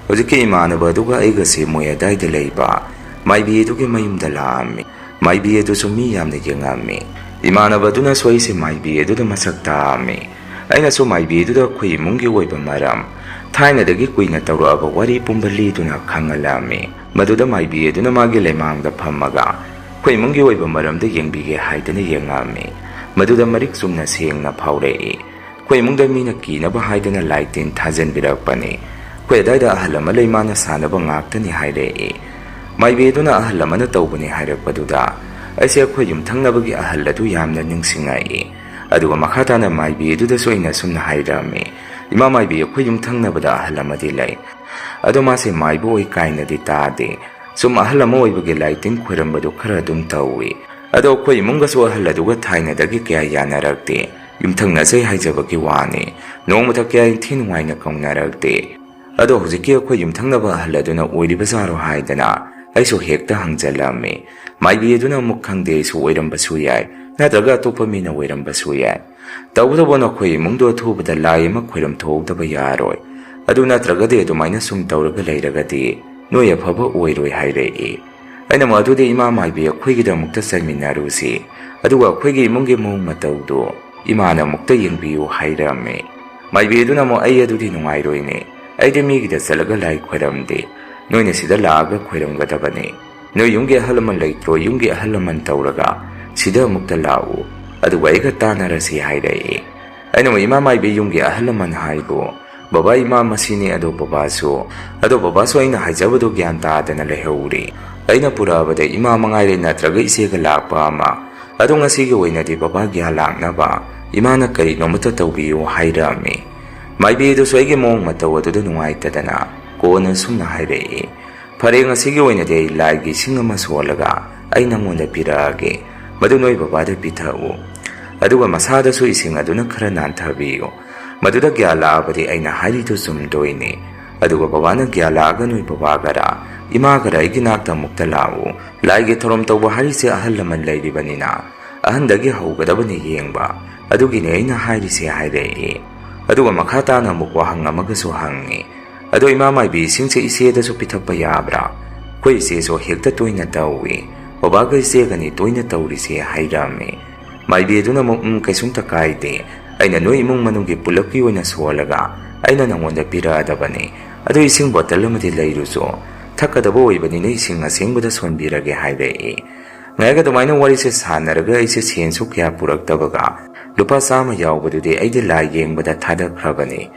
ꯍꯧꯖꯤꯛꯀꯤ ꯏꯃꯥꯟꯅꯕ ꯑꯗꯨꯒ ꯑꯩꯒꯁꯤ ꯃꯣꯏ ꯑꯗꯥꯏꯗ ꯂꯩꯕ ꯃꯥꯏꯕꯤ ꯑꯗꯨꯒꯤ ꯃꯌꯨꯝꯗ ꯂꯥꯛꯑꯝꯃꯤ꯫ ꯃꯥꯏꯕꯤ ꯑꯗꯨꯁꯨ ꯃꯤ ꯌꯥꯝꯅ ꯌꯦꯡꯉꯝꯃꯤ꯫ ꯏꯃꯥꯟꯅꯕ ꯑꯗꯨꯅꯁꯨ ꯑꯩꯁꯦ ꯃꯥꯏꯕꯤ ꯑꯗꯨꯗ ꯃꯁꯛ ꯇꯥꯛꯑꯝꯃꯤ꯫ ꯑꯩꯅꯁꯨ ꯃꯥꯏꯕꯤ ꯑꯗꯨꯗ ꯑꯩꯈꯣꯏ ꯏꯃꯨꯡꯒꯤ ꯑꯣꯏꯕ ꯃꯔꯝ, ꯊꯥꯏꯅꯗꯒꯤ ꯀꯨꯏꯅ ꯇꯧꯔꯛꯑꯕ ꯋꯥꯔꯤ ꯄꯨꯝꯕ ꯂꯤꯗꯨꯅ ꯈꯪꯍꯜꯂꯝꯃꯤ꯫ ꯃꯗꯨꯗ ꯃꯥꯏꯕꯤ ꯑꯗꯨꯅ ꯃꯥꯒꯤ ꯂꯩꯃꯥꯡꯗ ꯐꯝꯃꯒ ꯑꯩꯈꯣꯏ ꯏꯃꯨꯡꯒꯤ ꯑꯣꯏꯕ ꯃꯔꯝꯗ ꯌꯦꯡꯕꯤꯒꯦ ꯍꯥꯏꯗꯅ ꯌꯦꯡꯉꯛꯑꯝꯃꯤ꯫ ꯃꯗꯨꯗ ꯃꯔꯤꯛ ꯆꯨꯝꯅ ꯁꯦꯡꯅ ꯐꯥꯎꯔꯛꯏ꯫ "ꯑꯩꯈꯣꯏ ꯏꯃꯨꯡꯗ ꯃꯤꯅ ꯀꯤꯅꯕ ꯍꯥꯏꯗꯅ ꯂꯥꯏ ꯇꯤꯟ ꯊꯥꯖꯤꯟꯕꯤꯔꯛꯄꯅꯤ꯫ ꯑꯩꯈꯣꯏ ꯑꯗꯥꯏꯗ ꯑꯍꯜ ꯑꯃ ꯂꯩ, ꯃꯥꯅ ꯁꯥꯟꯅꯕ ꯉꯥꯛꯇꯅꯤ" ꯍꯥꯏꯔꯛꯏ꯫ ꯃꯥꯏꯕꯤ ꯑꯗꯨꯅ ꯑꯍꯜ ꯑꯃꯅ ꯇꯧꯕꯅꯤ ꯍꯥꯏꯔꯛꯄꯗꯨꯗ ꯑꯩꯁꯦ ꯑꯩꯈꯣꯏ ꯌꯨꯝꯊꯪꯅꯕꯒꯤ ꯑꯍꯜ ꯑꯗꯨ ꯌꯥꯝꯅ ꯅꯤꯡꯁꯤꯡꯉꯛꯏ꯫ ꯑꯗꯨꯒ ꯃꯈꯥ ꯇꯥꯅ ꯃꯥꯏꯕꯤ ꯑꯗꯨꯗꯁꯨ ꯑꯩꯅ ꯑꯁꯨꯝꯅ ꯍꯥꯏꯔꯛꯑꯝꯃꯤ, "ꯏꯃꯥ ꯃꯥꯏꯕꯤ, ꯑꯩꯈꯣꯏ ꯌꯨꯝꯊꯪꯅꯕꯗ ꯑꯍꯜ ꯑꯃꯗꯤ ꯂꯩ꯫ ꯑꯗꯣ ꯃꯥꯁꯦ ꯃꯥꯏꯕ ꯑꯣꯏ ꯀꯥꯏꯅꯗꯤ ꯇꯥꯗꯦ꯫ ꯁꯨꯝ ꯑꯍꯜ ꯑꯃ ꯑꯣꯏꯕꯒꯤ ꯂꯥꯏ ꯇꯤꯟ ꯈꯣꯏꯔꯝꯕꯗꯨ ꯈꯔ ꯑꯗꯨꯝ ꯇꯧꯏ꯫ ꯑꯗꯣ ꯑꯩꯈꯣꯏ ꯏꯃꯨꯡꯒꯁꯨ ꯑꯍꯜ ꯑꯗꯨꯒ ꯊꯥꯏꯅꯗꯒꯤ ꯀꯌꯥ ꯌꯥꯅꯔꯛꯇꯦ꯫ ꯌꯨꯝꯊꯪꯅꯖꯩ ꯍꯥꯏꯖꯕꯒꯤ ꯋꯥꯅꯤ꯫ ꯅꯣꯡꯃꯇ ꯀꯌꯥ ꯏꯟꯊꯤ ꯅꯨꯡꯉꯥꯏꯅ ꯀꯧꯅꯔꯛꯇꯦ꯫ ꯑꯗꯣ ꯍꯧꯖꯤꯛꯀꯤ ꯑꯩꯈꯣꯏ ꯌꯨꯝꯊꯪꯅꯕ ꯑꯍꯜ ꯑꯗꯨꯅ ꯑꯣꯏꯔꯤꯕꯖꯥꯔꯣ?" ꯍꯥꯏꯗꯅ ꯑꯩꯁꯨ ꯍꯦꯛꯇ ꯍꯪꯖꯜꯂꯝꯃꯤ꯫ ꯃꯥꯏꯕꯤ ꯑꯗꯨꯅ ꯑꯃꯨꯛ, "ꯈꯪꯗꯦ, ꯑꯩꯁꯨ ꯑꯣꯏꯔꯝꯕꯁꯨ ꯌꯥꯏ, ꯅꯠꯇ꯭ꯔꯒ ꯑꯇꯣꯞꯄ ꯃꯤꯅ ꯑꯣꯏꯔꯝꯕꯁꯨ ꯌꯥꯏ꯫ ꯇꯧꯕꯇꯕꯨ ꯅꯈꯣꯏ ꯏꯃꯨꯡꯗꯣ ꯑꯊꯨꯕꯗ ꯂꯥꯏ ꯑꯃ ꯈꯣꯏꯔꯝ ꯊꯣꯛꯍꯧꯗꯕ ꯌꯥꯔꯣꯏ꯫ ꯑꯗꯨ ꯅꯠꯇ꯭ꯔꯒꯗꯤ ꯑꯗꯨꯃꯥꯏꯅ ꯁꯨꯝ ꯇꯧꯔꯒ ꯂꯩꯔꯒꯗꯤ ꯅꯣꯏ ꯑꯐꯕ ꯑꯣꯏꯔꯣꯏ" ꯍꯥꯏꯔꯛꯏ꯫ ꯑꯩꯅ, "ꯃꯗꯨꯗꯤ ꯏꯃꯥ ꯃꯥꯏꯕꯤ, ꯑꯩꯈꯣꯏꯒꯤꯗꯃꯛꯇ ꯆꯠꯃꯤꯟꯅꯔꯨꯁꯤ, ꯑꯗꯨꯒ ꯑꯩꯈꯣꯏꯒꯤ ꯏꯃꯨꯡꯒꯤ ꯃꯑꯣꯡ ꯃꯇꯧꯗꯨ ꯏꯃꯥꯅ ꯑꯃꯨꯛꯇ ꯌꯦꯡꯕꯤꯌꯨ" ꯍꯥꯏꯔꯝꯃꯤ꯫ ꯃꯥꯏꯕꯤ ꯑꯗꯨꯅ ꯑꯃꯨꯛ, "ꯑꯩ ꯑꯗꯨꯗꯤ ꯅꯨꯡꯉꯥꯏꯔꯣꯏꯅꯦ, ꯑꯩꯗꯤ ꯃꯤꯒꯤꯗ ꯆꯠꯂꯒ ꯂꯥꯏ ꯈꯣꯏꯔꯝꯗꯦ, ꯅꯣꯏꯅ ꯁꯤꯗ ꯂꯥꯛꯑꯒ ꯈꯣꯏꯔꯝꯒꯗꯕꯅꯤ꯫ ꯅꯣꯏ ꯌꯨꯝꯒꯤ ꯑꯍꯜ ꯂꯃꯟ ꯂꯩꯇ꯭ꯔꯣ? ꯌꯨꯝꯒꯤ ꯑꯍꯜ ꯂꯃꯟ ꯇꯧꯔꯒ ꯁꯤꯗ ꯑꯃꯨꯛꯇ ꯂꯥꯛꯎ, ꯑꯗꯨꯒ ꯑꯩꯒ ꯇꯥꯟꯅꯔꯁꯤ" ꯍꯥꯏꯔꯛꯏ꯫ ꯑꯩꯅ ꯑꯃꯨꯛ, "ꯏꯃꯥ ꯃꯥꯏꯕꯤ, ꯌꯨꯝꯒꯤ ꯑꯍꯜ ꯂꯃꯟ ꯍꯥꯏꯕꯨ ꯕꯕꯥ ꯏꯃꯥ ꯃꯁꯤꯅꯤ, ꯑꯗꯣ ꯕꯕꯥꯁꯨ, ꯑꯗꯣ ꯕꯕꯥꯁꯨ ꯑꯩꯅ ꯍꯥꯏꯖꯕꯗꯨ ꯒ꯭ꯌꯥꯟ ꯇꯥꯗꯅ ꯂꯩꯍꯧꯔꯤ꯫ ꯑꯩꯅ ꯄꯨꯔꯛꯑꯕꯗ ꯏꯃꯥ ꯃꯉꯥꯏꯔꯦ ꯅꯠꯇ꯭ꯔꯒ ꯏꯆꯦꯒ ꯂꯥꯛꯄ ꯑꯃ꯫ ꯑꯗꯣ ꯉꯁꯤꯒꯤ ꯑꯣꯏꯅꯗꯤ ꯕꯕꯥ ꯒ꯭ꯌꯥꯟ ꯂꯥꯛꯅꯕ ꯏꯃꯥꯅ ꯀꯔꯤꯅꯣꯃꯇ ꯇꯧꯕꯤꯌꯨ" ꯍꯥꯏꯔꯛꯑꯝꯃꯤ꯫ ꯃꯥꯏꯕꯤꯗꯨꯁꯨ ꯑꯩꯒꯤ ꯃꯑꯣꯡ ꯃꯇꯧ ꯑꯗꯨꯗ ꯅꯨꯡꯉꯥꯏꯇꯗꯅ ꯀꯣꯟꯅ ꯁꯨꯝꯅ ꯍꯥꯏꯔꯛꯏ, "ꯐꯔꯦ, ꯉꯁꯤꯒꯤ ꯑꯣꯏꯅꯗꯤ ꯑꯩ ꯂꯥꯏꯒꯤ ꯏꯁꯤꯡ ꯑꯃ ꯁꯣꯜꯂꯒ ꯑꯩ ꯅꯪꯉꯣꯟꯗ ꯄꯤꯔꯛꯑꯒꯦ꯫ ꯃꯗꯨ ꯅꯣꯏ ꯕꯕꯥꯗ ꯄꯤꯊꯛꯎ꯫ ꯑꯗꯨꯒ ꯃꯁꯥꯗꯁꯨ ꯏꯁꯤꯡ ꯑꯗꯨꯅ ꯈꯔ ꯅꯥꯟꯊꯕꯤꯌꯨ꯫ ꯃꯗꯨꯗ ꯒ꯭ꯌꯥꯟ ꯂꯥꯛꯑꯕꯗꯤ ꯑꯩꯅ ꯍꯥꯏꯔꯤꯗꯨ ꯆꯨꯝꯗꯣꯏꯅꯤ꯫ ꯑꯗꯨꯒ ꯕꯕꯥꯅ ꯒ꯭ꯌꯥꯟ ꯂꯥꯛꯑꯒ ꯅꯣꯏ ꯕꯕꯥꯒꯔ ꯏꯃꯥꯒꯔ ꯑꯩꯒꯤ ꯅꯥꯛꯇ ꯑꯃꯨꯛꯇ ꯂꯥꯛꯎ꯫ ꯂꯥꯏꯒꯤ ꯊꯧꯔꯝ ꯇꯧꯕ ꯍꯥꯏꯔꯤꯁꯦ ꯑꯍꯜ ꯂꯃꯟ ꯂꯩꯔꯤꯕꯅꯤꯅ ꯑꯍꯟꯗꯒꯤ ꯍꯧꯒꯗꯕꯅꯤ ꯌꯦꯡꯕ꯫ ꯑꯗꯨꯒꯤꯅꯤ ꯑꯩꯅ ꯍꯥꯏꯔꯤꯁꯦ", ꯍꯥꯏꯔꯛꯏ꯫ ꯑꯗꯨꯒ ꯃꯈꯥ ꯇꯥꯅ ꯑꯃꯨꯛ ꯋꯥꯍꯪ ꯑꯃꯒꯁꯨ ꯍꯪꯉꯤ꯫ "ꯑꯗꯣ ꯏꯃꯥ ꯃꯥꯏꯕꯤ, ꯏꯁꯤꯡꯁꯦ ꯏꯆꯦꯗꯁꯨ ꯄꯤꯊꯛꯄ ꯌꯥꯕ꯭ꯔꯥ? ꯑꯩꯈꯣꯏ ꯏꯆꯦꯁꯨ ꯍꯦꯛꯇ ꯇꯣꯏꯅ ꯇꯧꯏ꯫ ꯕꯕꯥꯒ ꯏꯆꯦꯒꯅꯤ ꯇꯣꯏꯅ ꯇꯧꯔꯤꯁꯦ", ꯍꯥꯏꯔꯝꯃꯤ꯫ ꯃꯥꯏꯕꯤ ꯑꯗꯨꯅ ꯑꯃꯨꯛ, "ꯎꯝ, ꯀꯩꯁꯨꯝꯇ ꯀꯥꯏꯗꯦ꯫ ꯑꯩꯅ ꯅꯣꯏ ꯏꯃꯨꯡ ꯃꯅꯨꯡꯒꯤ ꯄꯨꯂꯞꯀꯤ ꯑꯣꯏꯅ ꯁꯣꯜꯂꯒ ꯑꯩꯅ ꯅꯉꯣꯟꯗ ꯄꯤꯔꯛꯑꯗꯕꯅꯤ꯫ ꯑꯗꯨ ꯏꯁꯤꯡ ꯕꯣꯇꯜ ꯑꯃꯗꯤ ꯂꯩꯔꯨꯆꯣ꯫ ꯊꯛꯀꯗꯕ ꯑꯣꯏꯕꯅꯤꯅ ꯏꯁꯤꯡ ꯑꯁꯦꯡꯕꯗ ꯁꯣꯟꯕꯤꯔꯒꯦ", ꯍꯥꯏꯔꯛꯏ꯫ ꯉꯥꯏꯍꯥꯛ ꯑꯗꯨꯃꯥꯏꯅ ꯋꯥꯔꯤꯁꯦ ꯁꯥꯟꯅꯔꯒ ꯑꯩꯁꯦ ꯁꯦꯟꯁꯨ ꯀꯌꯥ ꯄꯨꯔꯛꯇꯕꯒ ꯂꯨꯄꯥ ꯆꯥꯝꯃ ꯌꯥꯎꯕꯗꯨꯗꯤ ꯑꯩꯗꯤ ꯂꯥꯏ ꯌꯦꯡꯕꯗ ꯊꯥꯗꯈ꯭ꯔꯕꯅꯤ꯫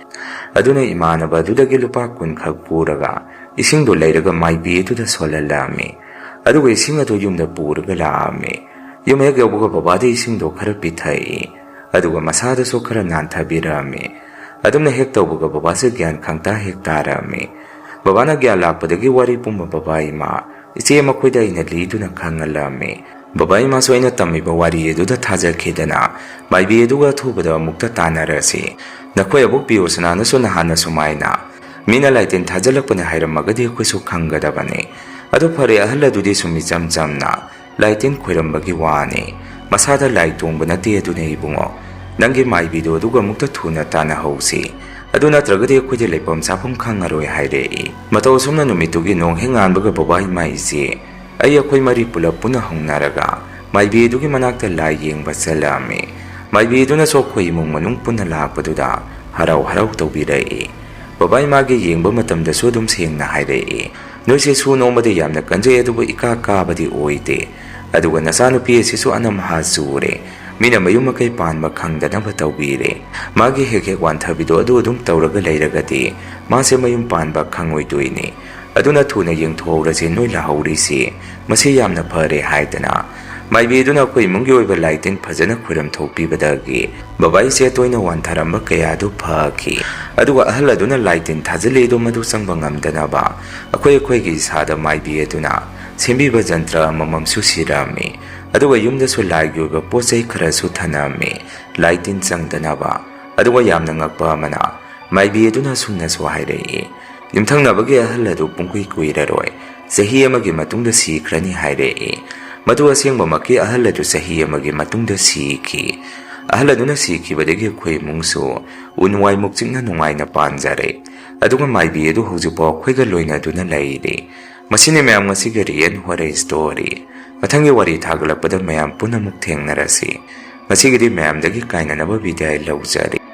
ꯑꯗꯨꯅ ꯏꯃꯥꯟꯅꯕ ꯑꯗꯨꯗꯒꯤ ꯂꯨꯄꯥ ꯀꯨꯟꯈꯛ ꯄꯨꯔꯒ ꯏꯁꯤꯡꯗꯣ ꯂꯩꯔꯒ ꯃꯥꯏꯕꯤ ꯑꯗꯨꯗ ꯁꯣꯜꯍꯜꯂꯛꯑꯝꯃꯤ꯫ ꯑꯗꯨꯒ ꯏꯁꯤꯡ ꯑꯗꯨ ꯌꯨꯝꯗ ꯄꯨꯔꯒ ꯂꯥꯛꯑꯝꯃꯤ꯫ ꯌꯨꯝ ꯍꯦꯛ ꯌꯧꯕꯒ ꯕꯕꯥꯗ ꯏꯁꯤꯡꯗꯣ ꯈꯔ ꯄꯤꯊꯛꯏ꯫ ꯑꯗꯨꯒ ꯃꯁꯥꯗꯁꯨ ꯈꯔ ꯅꯥꯟꯊꯕꯤꯔꯛꯑꯝꯃꯤ꯫ ꯑꯗꯨꯝꯅ ꯍꯦꯛ ꯇꯧꯕꯒ ꯕꯕꯥꯁꯦ ꯒ꯭ꯌꯥꯟ ꯈꯪꯇꯥ ꯍꯦꯛ ꯇꯥꯔꯛꯑꯝꯃꯤ꯫ ꯕꯕꯥꯅ ꯒ꯭ꯌꯥꯟ ꯂꯥꯛꯄꯗꯒꯤ ꯋꯥꯔꯤ ꯄꯨꯝꯕ ꯕꯕꯥ ꯏꯃꯥ, ꯏꯆꯦ ꯃꯈꯣꯏꯗ ꯑꯩꯅ ꯂꯤꯗꯨꯅ ꯈꯪꯍꯜꯂꯛꯑꯝꯃꯤ꯫ ꯕꯕꯥ ꯏꯃꯥꯁꯨ ꯑꯩꯅ ꯇꯝꯃꯤꯕ ꯋꯥꯔꯤ ꯑꯗꯨꯗ ꯊꯥꯖꯈꯤꯗꯅ, "ꯃꯥꯏꯕꯤ ꯑꯗꯨꯒ ꯑꯊꯨꯕꯗ ꯑꯃꯨꯛꯇ ꯇꯥꯟꯅꯔꯁꯤ꯫ ꯅꯈꯣꯏ ꯑꯕꯣꯛ ꯄꯤꯌꯣꯁꯅꯥꯅꯁꯨ ꯅꯍꯥꯟꯅ ꯁꯨꯃꯥꯏꯅ ꯃꯤꯅ ꯂꯥꯏꯇꯤꯟ ꯊꯥꯖꯤꯜꯂꯛꯄꯅꯦ ꯍꯥꯏꯔꯝꯃꯒꯗꯤ ꯑꯩꯈꯣꯏꯁꯨ ꯈꯪꯒꯗꯕꯅꯤ꯫ ꯑꯗꯨ ꯐꯔꯦ, ꯑꯍꯜ ꯑꯗꯨꯗꯤ ꯁꯨꯝ ꯏꯆꯝ ꯆꯝꯅ ꯂꯥꯏꯇꯤꯟ ꯈꯣꯏꯔꯝꯕꯒꯤ ꯋꯥꯅꯤ꯫ ꯃꯁꯥꯗ ꯂꯥꯏ ꯇꯣꯡꯕ ꯅꯠꯇꯦ꯫ ꯑꯗꯨꯅ ꯏꯕꯨꯡꯉꯣ, ꯅꯪꯒꯤ ꯃꯥꯏꯕꯤꯗꯣ ꯑꯗꯨꯒ ꯑꯃꯨꯛꯇ ꯊꯨꯅ ꯇꯥꯟꯅꯍꯧꯁꯤ꯫ ꯑꯗꯨ ꯅꯠꯇ꯭ꯔꯒꯗꯤ ꯑꯩꯈꯣꯏꯗꯤ ꯂꯩꯐꯝ ꯆꯥꯐꯝ ꯈꯪꯉꯔꯣꯏ", ꯍꯥꯏꯔꯛꯏ꯫ ꯃꯇꯧ ꯑꯁꯨꯝꯅ ꯅꯨꯃꯤꯠꯇꯨꯒꯤ ꯅꯣꯡ ꯍꯦꯛ ꯉꯥꯟꯕꯒ ꯕꯕꯥ ꯏꯃꯥ ꯏꯆꯦ, ꯑꯩ ꯑꯩꯈꯣꯏ ꯃꯔꯤ ꯄꯨꯂꯞ ꯄꯨꯟꯅ ꯍꯧꯅꯔꯒ ꯃꯥꯏꯕꯤ ꯑꯗꯨꯒꯤ ꯃꯅꯥꯛꯇ ꯂꯥꯏ ꯌꯦꯡꯕ ꯆꯠꯂꯛꯑꯝꯃꯤ꯫ ꯃꯥꯏꯕꯤ ꯑꯗꯨꯅꯁꯨ ꯑꯩꯈꯣꯏ ꯏꯃꯨꯡ ꯃꯅꯨꯡ ꯄꯨꯟꯅ ꯂꯥꯛꯄꯗꯨꯗ ꯍꯔꯥꯎ ꯍꯔꯥꯎ ꯇꯧꯕꯤꯔꯛꯏ꯫ ꯕꯕꯥ ꯏꯃꯥꯒꯤ ꯌꯦꯡꯕ ꯃꯇꯝꯗꯁꯨ ꯑꯗꯨꯝ ꯁꯦꯡꯅ ꯍꯥꯏꯔꯛꯏ, "ꯅꯣꯏꯁꯦ ꯁꯨ ꯅꯣꯝꯕꯗꯤ ꯌꯥꯝꯅ ꯀꯟꯖꯩ, ꯑꯗꯨꯕꯨ ꯏꯀꯥ ꯀꯥꯕꯗꯤ ꯑꯣꯏꯗꯦ꯫ ꯑꯗꯨꯒ ꯅꯆꯥꯅꯨꯄꯤ ꯑꯁꯤꯁꯨ ꯑꯅꯝꯍꯥ ꯆꯨꯔꯦ꯫ ꯃꯤꯅ ꯃꯌꯨꯝ ꯃꯀꯩ ꯄꯥꯟꯕ ꯈꯪꯗꯅꯕ ꯇꯧꯕꯤꯔꯦ꯫ ꯃꯥꯒꯤ ꯍꯦꯛ ꯍꯦꯛ ꯋꯥꯟꯊꯕꯤꯗꯣ ꯑꯗꯨ ꯑꯗꯨꯝ ꯇꯧꯔꯒ ꯂꯩꯔꯒꯗꯤ ꯃꯥꯁꯦ ꯃꯌꯨꯝ ꯄꯥꯟꯕ ꯈꯪꯉꯣꯏꯗꯣꯏꯅꯤ꯫ ꯑꯗꯨꯅ ꯊꯨꯅ ꯌꯦꯡꯊꯣꯛꯍꯧꯔꯁꯦ ꯅꯣꯏ ꯂꯥꯛꯍꯧꯔꯤꯁꯤ꯫ ꯃꯁꯤ ꯌꯥꯝꯅ ꯐꯔꯦ", ꯍꯥꯏꯗꯅ ꯃꯥꯏꯕꯤ ꯑꯗꯨꯅ ꯑꯩꯈꯣꯏ ꯏꯃꯨꯡꯒꯤ ꯑꯣꯏꯕ ꯂꯥꯏ ꯇꯤꯟ ꯐꯖꯅ ꯈꯣꯏꯔꯝ ꯊꯣꯛꯄꯤꯕꯗꯒꯤ ꯕꯕꯥ ꯏꯆꯦ ꯇꯣꯏꯅ ꯋꯥꯟꯊꯔꯝꯕ ꯀꯌꯥꯗꯨ ꯐꯈꯤ꯫ ꯑꯗꯨꯒ ꯑꯍꯜ ꯑꯗꯨꯅ ꯂꯥꯏ ꯇꯤꯟ ꯊꯥꯖꯤꯜꯂꯤ ꯑꯗꯨ ꯃꯗꯨ ꯆꯪꯕ ꯉꯝꯗꯅꯕ ꯑꯩꯈꯣꯏ ꯑꯩꯈꯣꯏꯒꯤ ꯏꯁꯥꯗ ꯃꯥꯏꯕꯤ ꯑꯗꯨꯅ ꯁꯦꯝꯕꯤꯕ ꯖꯟꯇ꯭ꯔ ꯑꯃꯃꯝꯁꯨ ꯁꯤꯔꯝꯃꯤ꯫ ꯑꯗꯨꯒ ꯌꯨꯝꯗꯁꯨ ꯂꯥꯏꯒꯤ ꯑꯣꯏꯕ ꯄꯣꯠ ꯆꯩ ꯈꯔꯁꯨ ꯊꯅꯝꯃꯤ, ꯂꯥꯏ ꯇꯤꯟ ꯆꯪꯗꯅꯕ꯫ ꯑꯗꯨꯒ ꯌꯥꯝꯅ ꯉꯛꯄ ꯑꯃꯅ, ꯃꯥꯏꯕꯤ ꯑꯗꯨꯅ ꯑꯁꯨꯝꯅꯁꯨ ꯍꯥꯏꯔꯛꯏ, ꯌꯨꯝꯊꯪꯅꯕꯒꯤ ꯑꯍꯜ ꯑꯗꯨ ꯄꯨꯡꯀꯨꯏ ꯀꯨꯏꯔꯔꯣꯏ, ꯆꯍꯤ ꯑꯃꯒꯤ ꯃꯇꯨꯡꯗ ꯁꯤꯈ꯭ꯔꯅꯤ ꯍꯥꯏꯔꯛꯏ꯫ ꯃꯗꯨ ꯑꯁꯦꯡꯕꯃꯛꯀꯤ ꯑꯍꯜ ꯑꯗꯨ ꯆꯍꯤ ꯑꯃꯒꯤ ꯃꯇꯨꯡꯗ ꯁꯤꯈꯤ꯫ ꯑꯍꯜ ꯑꯗꯨꯅ ꯁꯤꯈꯤꯕꯗꯒꯤ ꯑꯩꯈꯣꯏ ꯏꯃꯨꯡꯁꯨ ꯎ ꯅꯨꯡꯋꯥꯏ ꯃꯨꯛꯆꯤꯛꯅ ꯅꯨꯡꯉꯥꯏꯅ ꯄꯥꯟꯖꯔꯦ꯫ ꯑꯗꯨꯒ ꯃꯥꯏꯕꯤ ꯑꯗꯨ ꯍꯧꯖꯤꯛꯐꯥꯎ ꯑꯩꯈꯣꯏꯒ ꯂꯣꯏꯅꯗꯨꯅ ꯂꯩꯔꯤ꯫ ꯃꯁꯤꯅꯤ ꯃꯌꯥꯝ ꯉꯁꯤꯒꯤ Real Horror Story꯫ ꯃꯊꯪꯒꯤ ꯋꯥꯔꯤ ꯊꯥꯒꯠꯂꯛꯄꯗ ꯃꯌꯥꯝ ꯄꯨꯟꯅ ꯑꯃꯨꯛ ꯊꯦꯡꯅꯔꯁꯤ꯫ ꯉꯁꯤꯒꯤꯗꯤ ꯃꯌꯥꯝꯗꯒꯤ ꯀꯥꯏꯅꯅꯕ ꯕꯤꯗꯥꯏ ꯂꯧꯖꯔꯤ꯫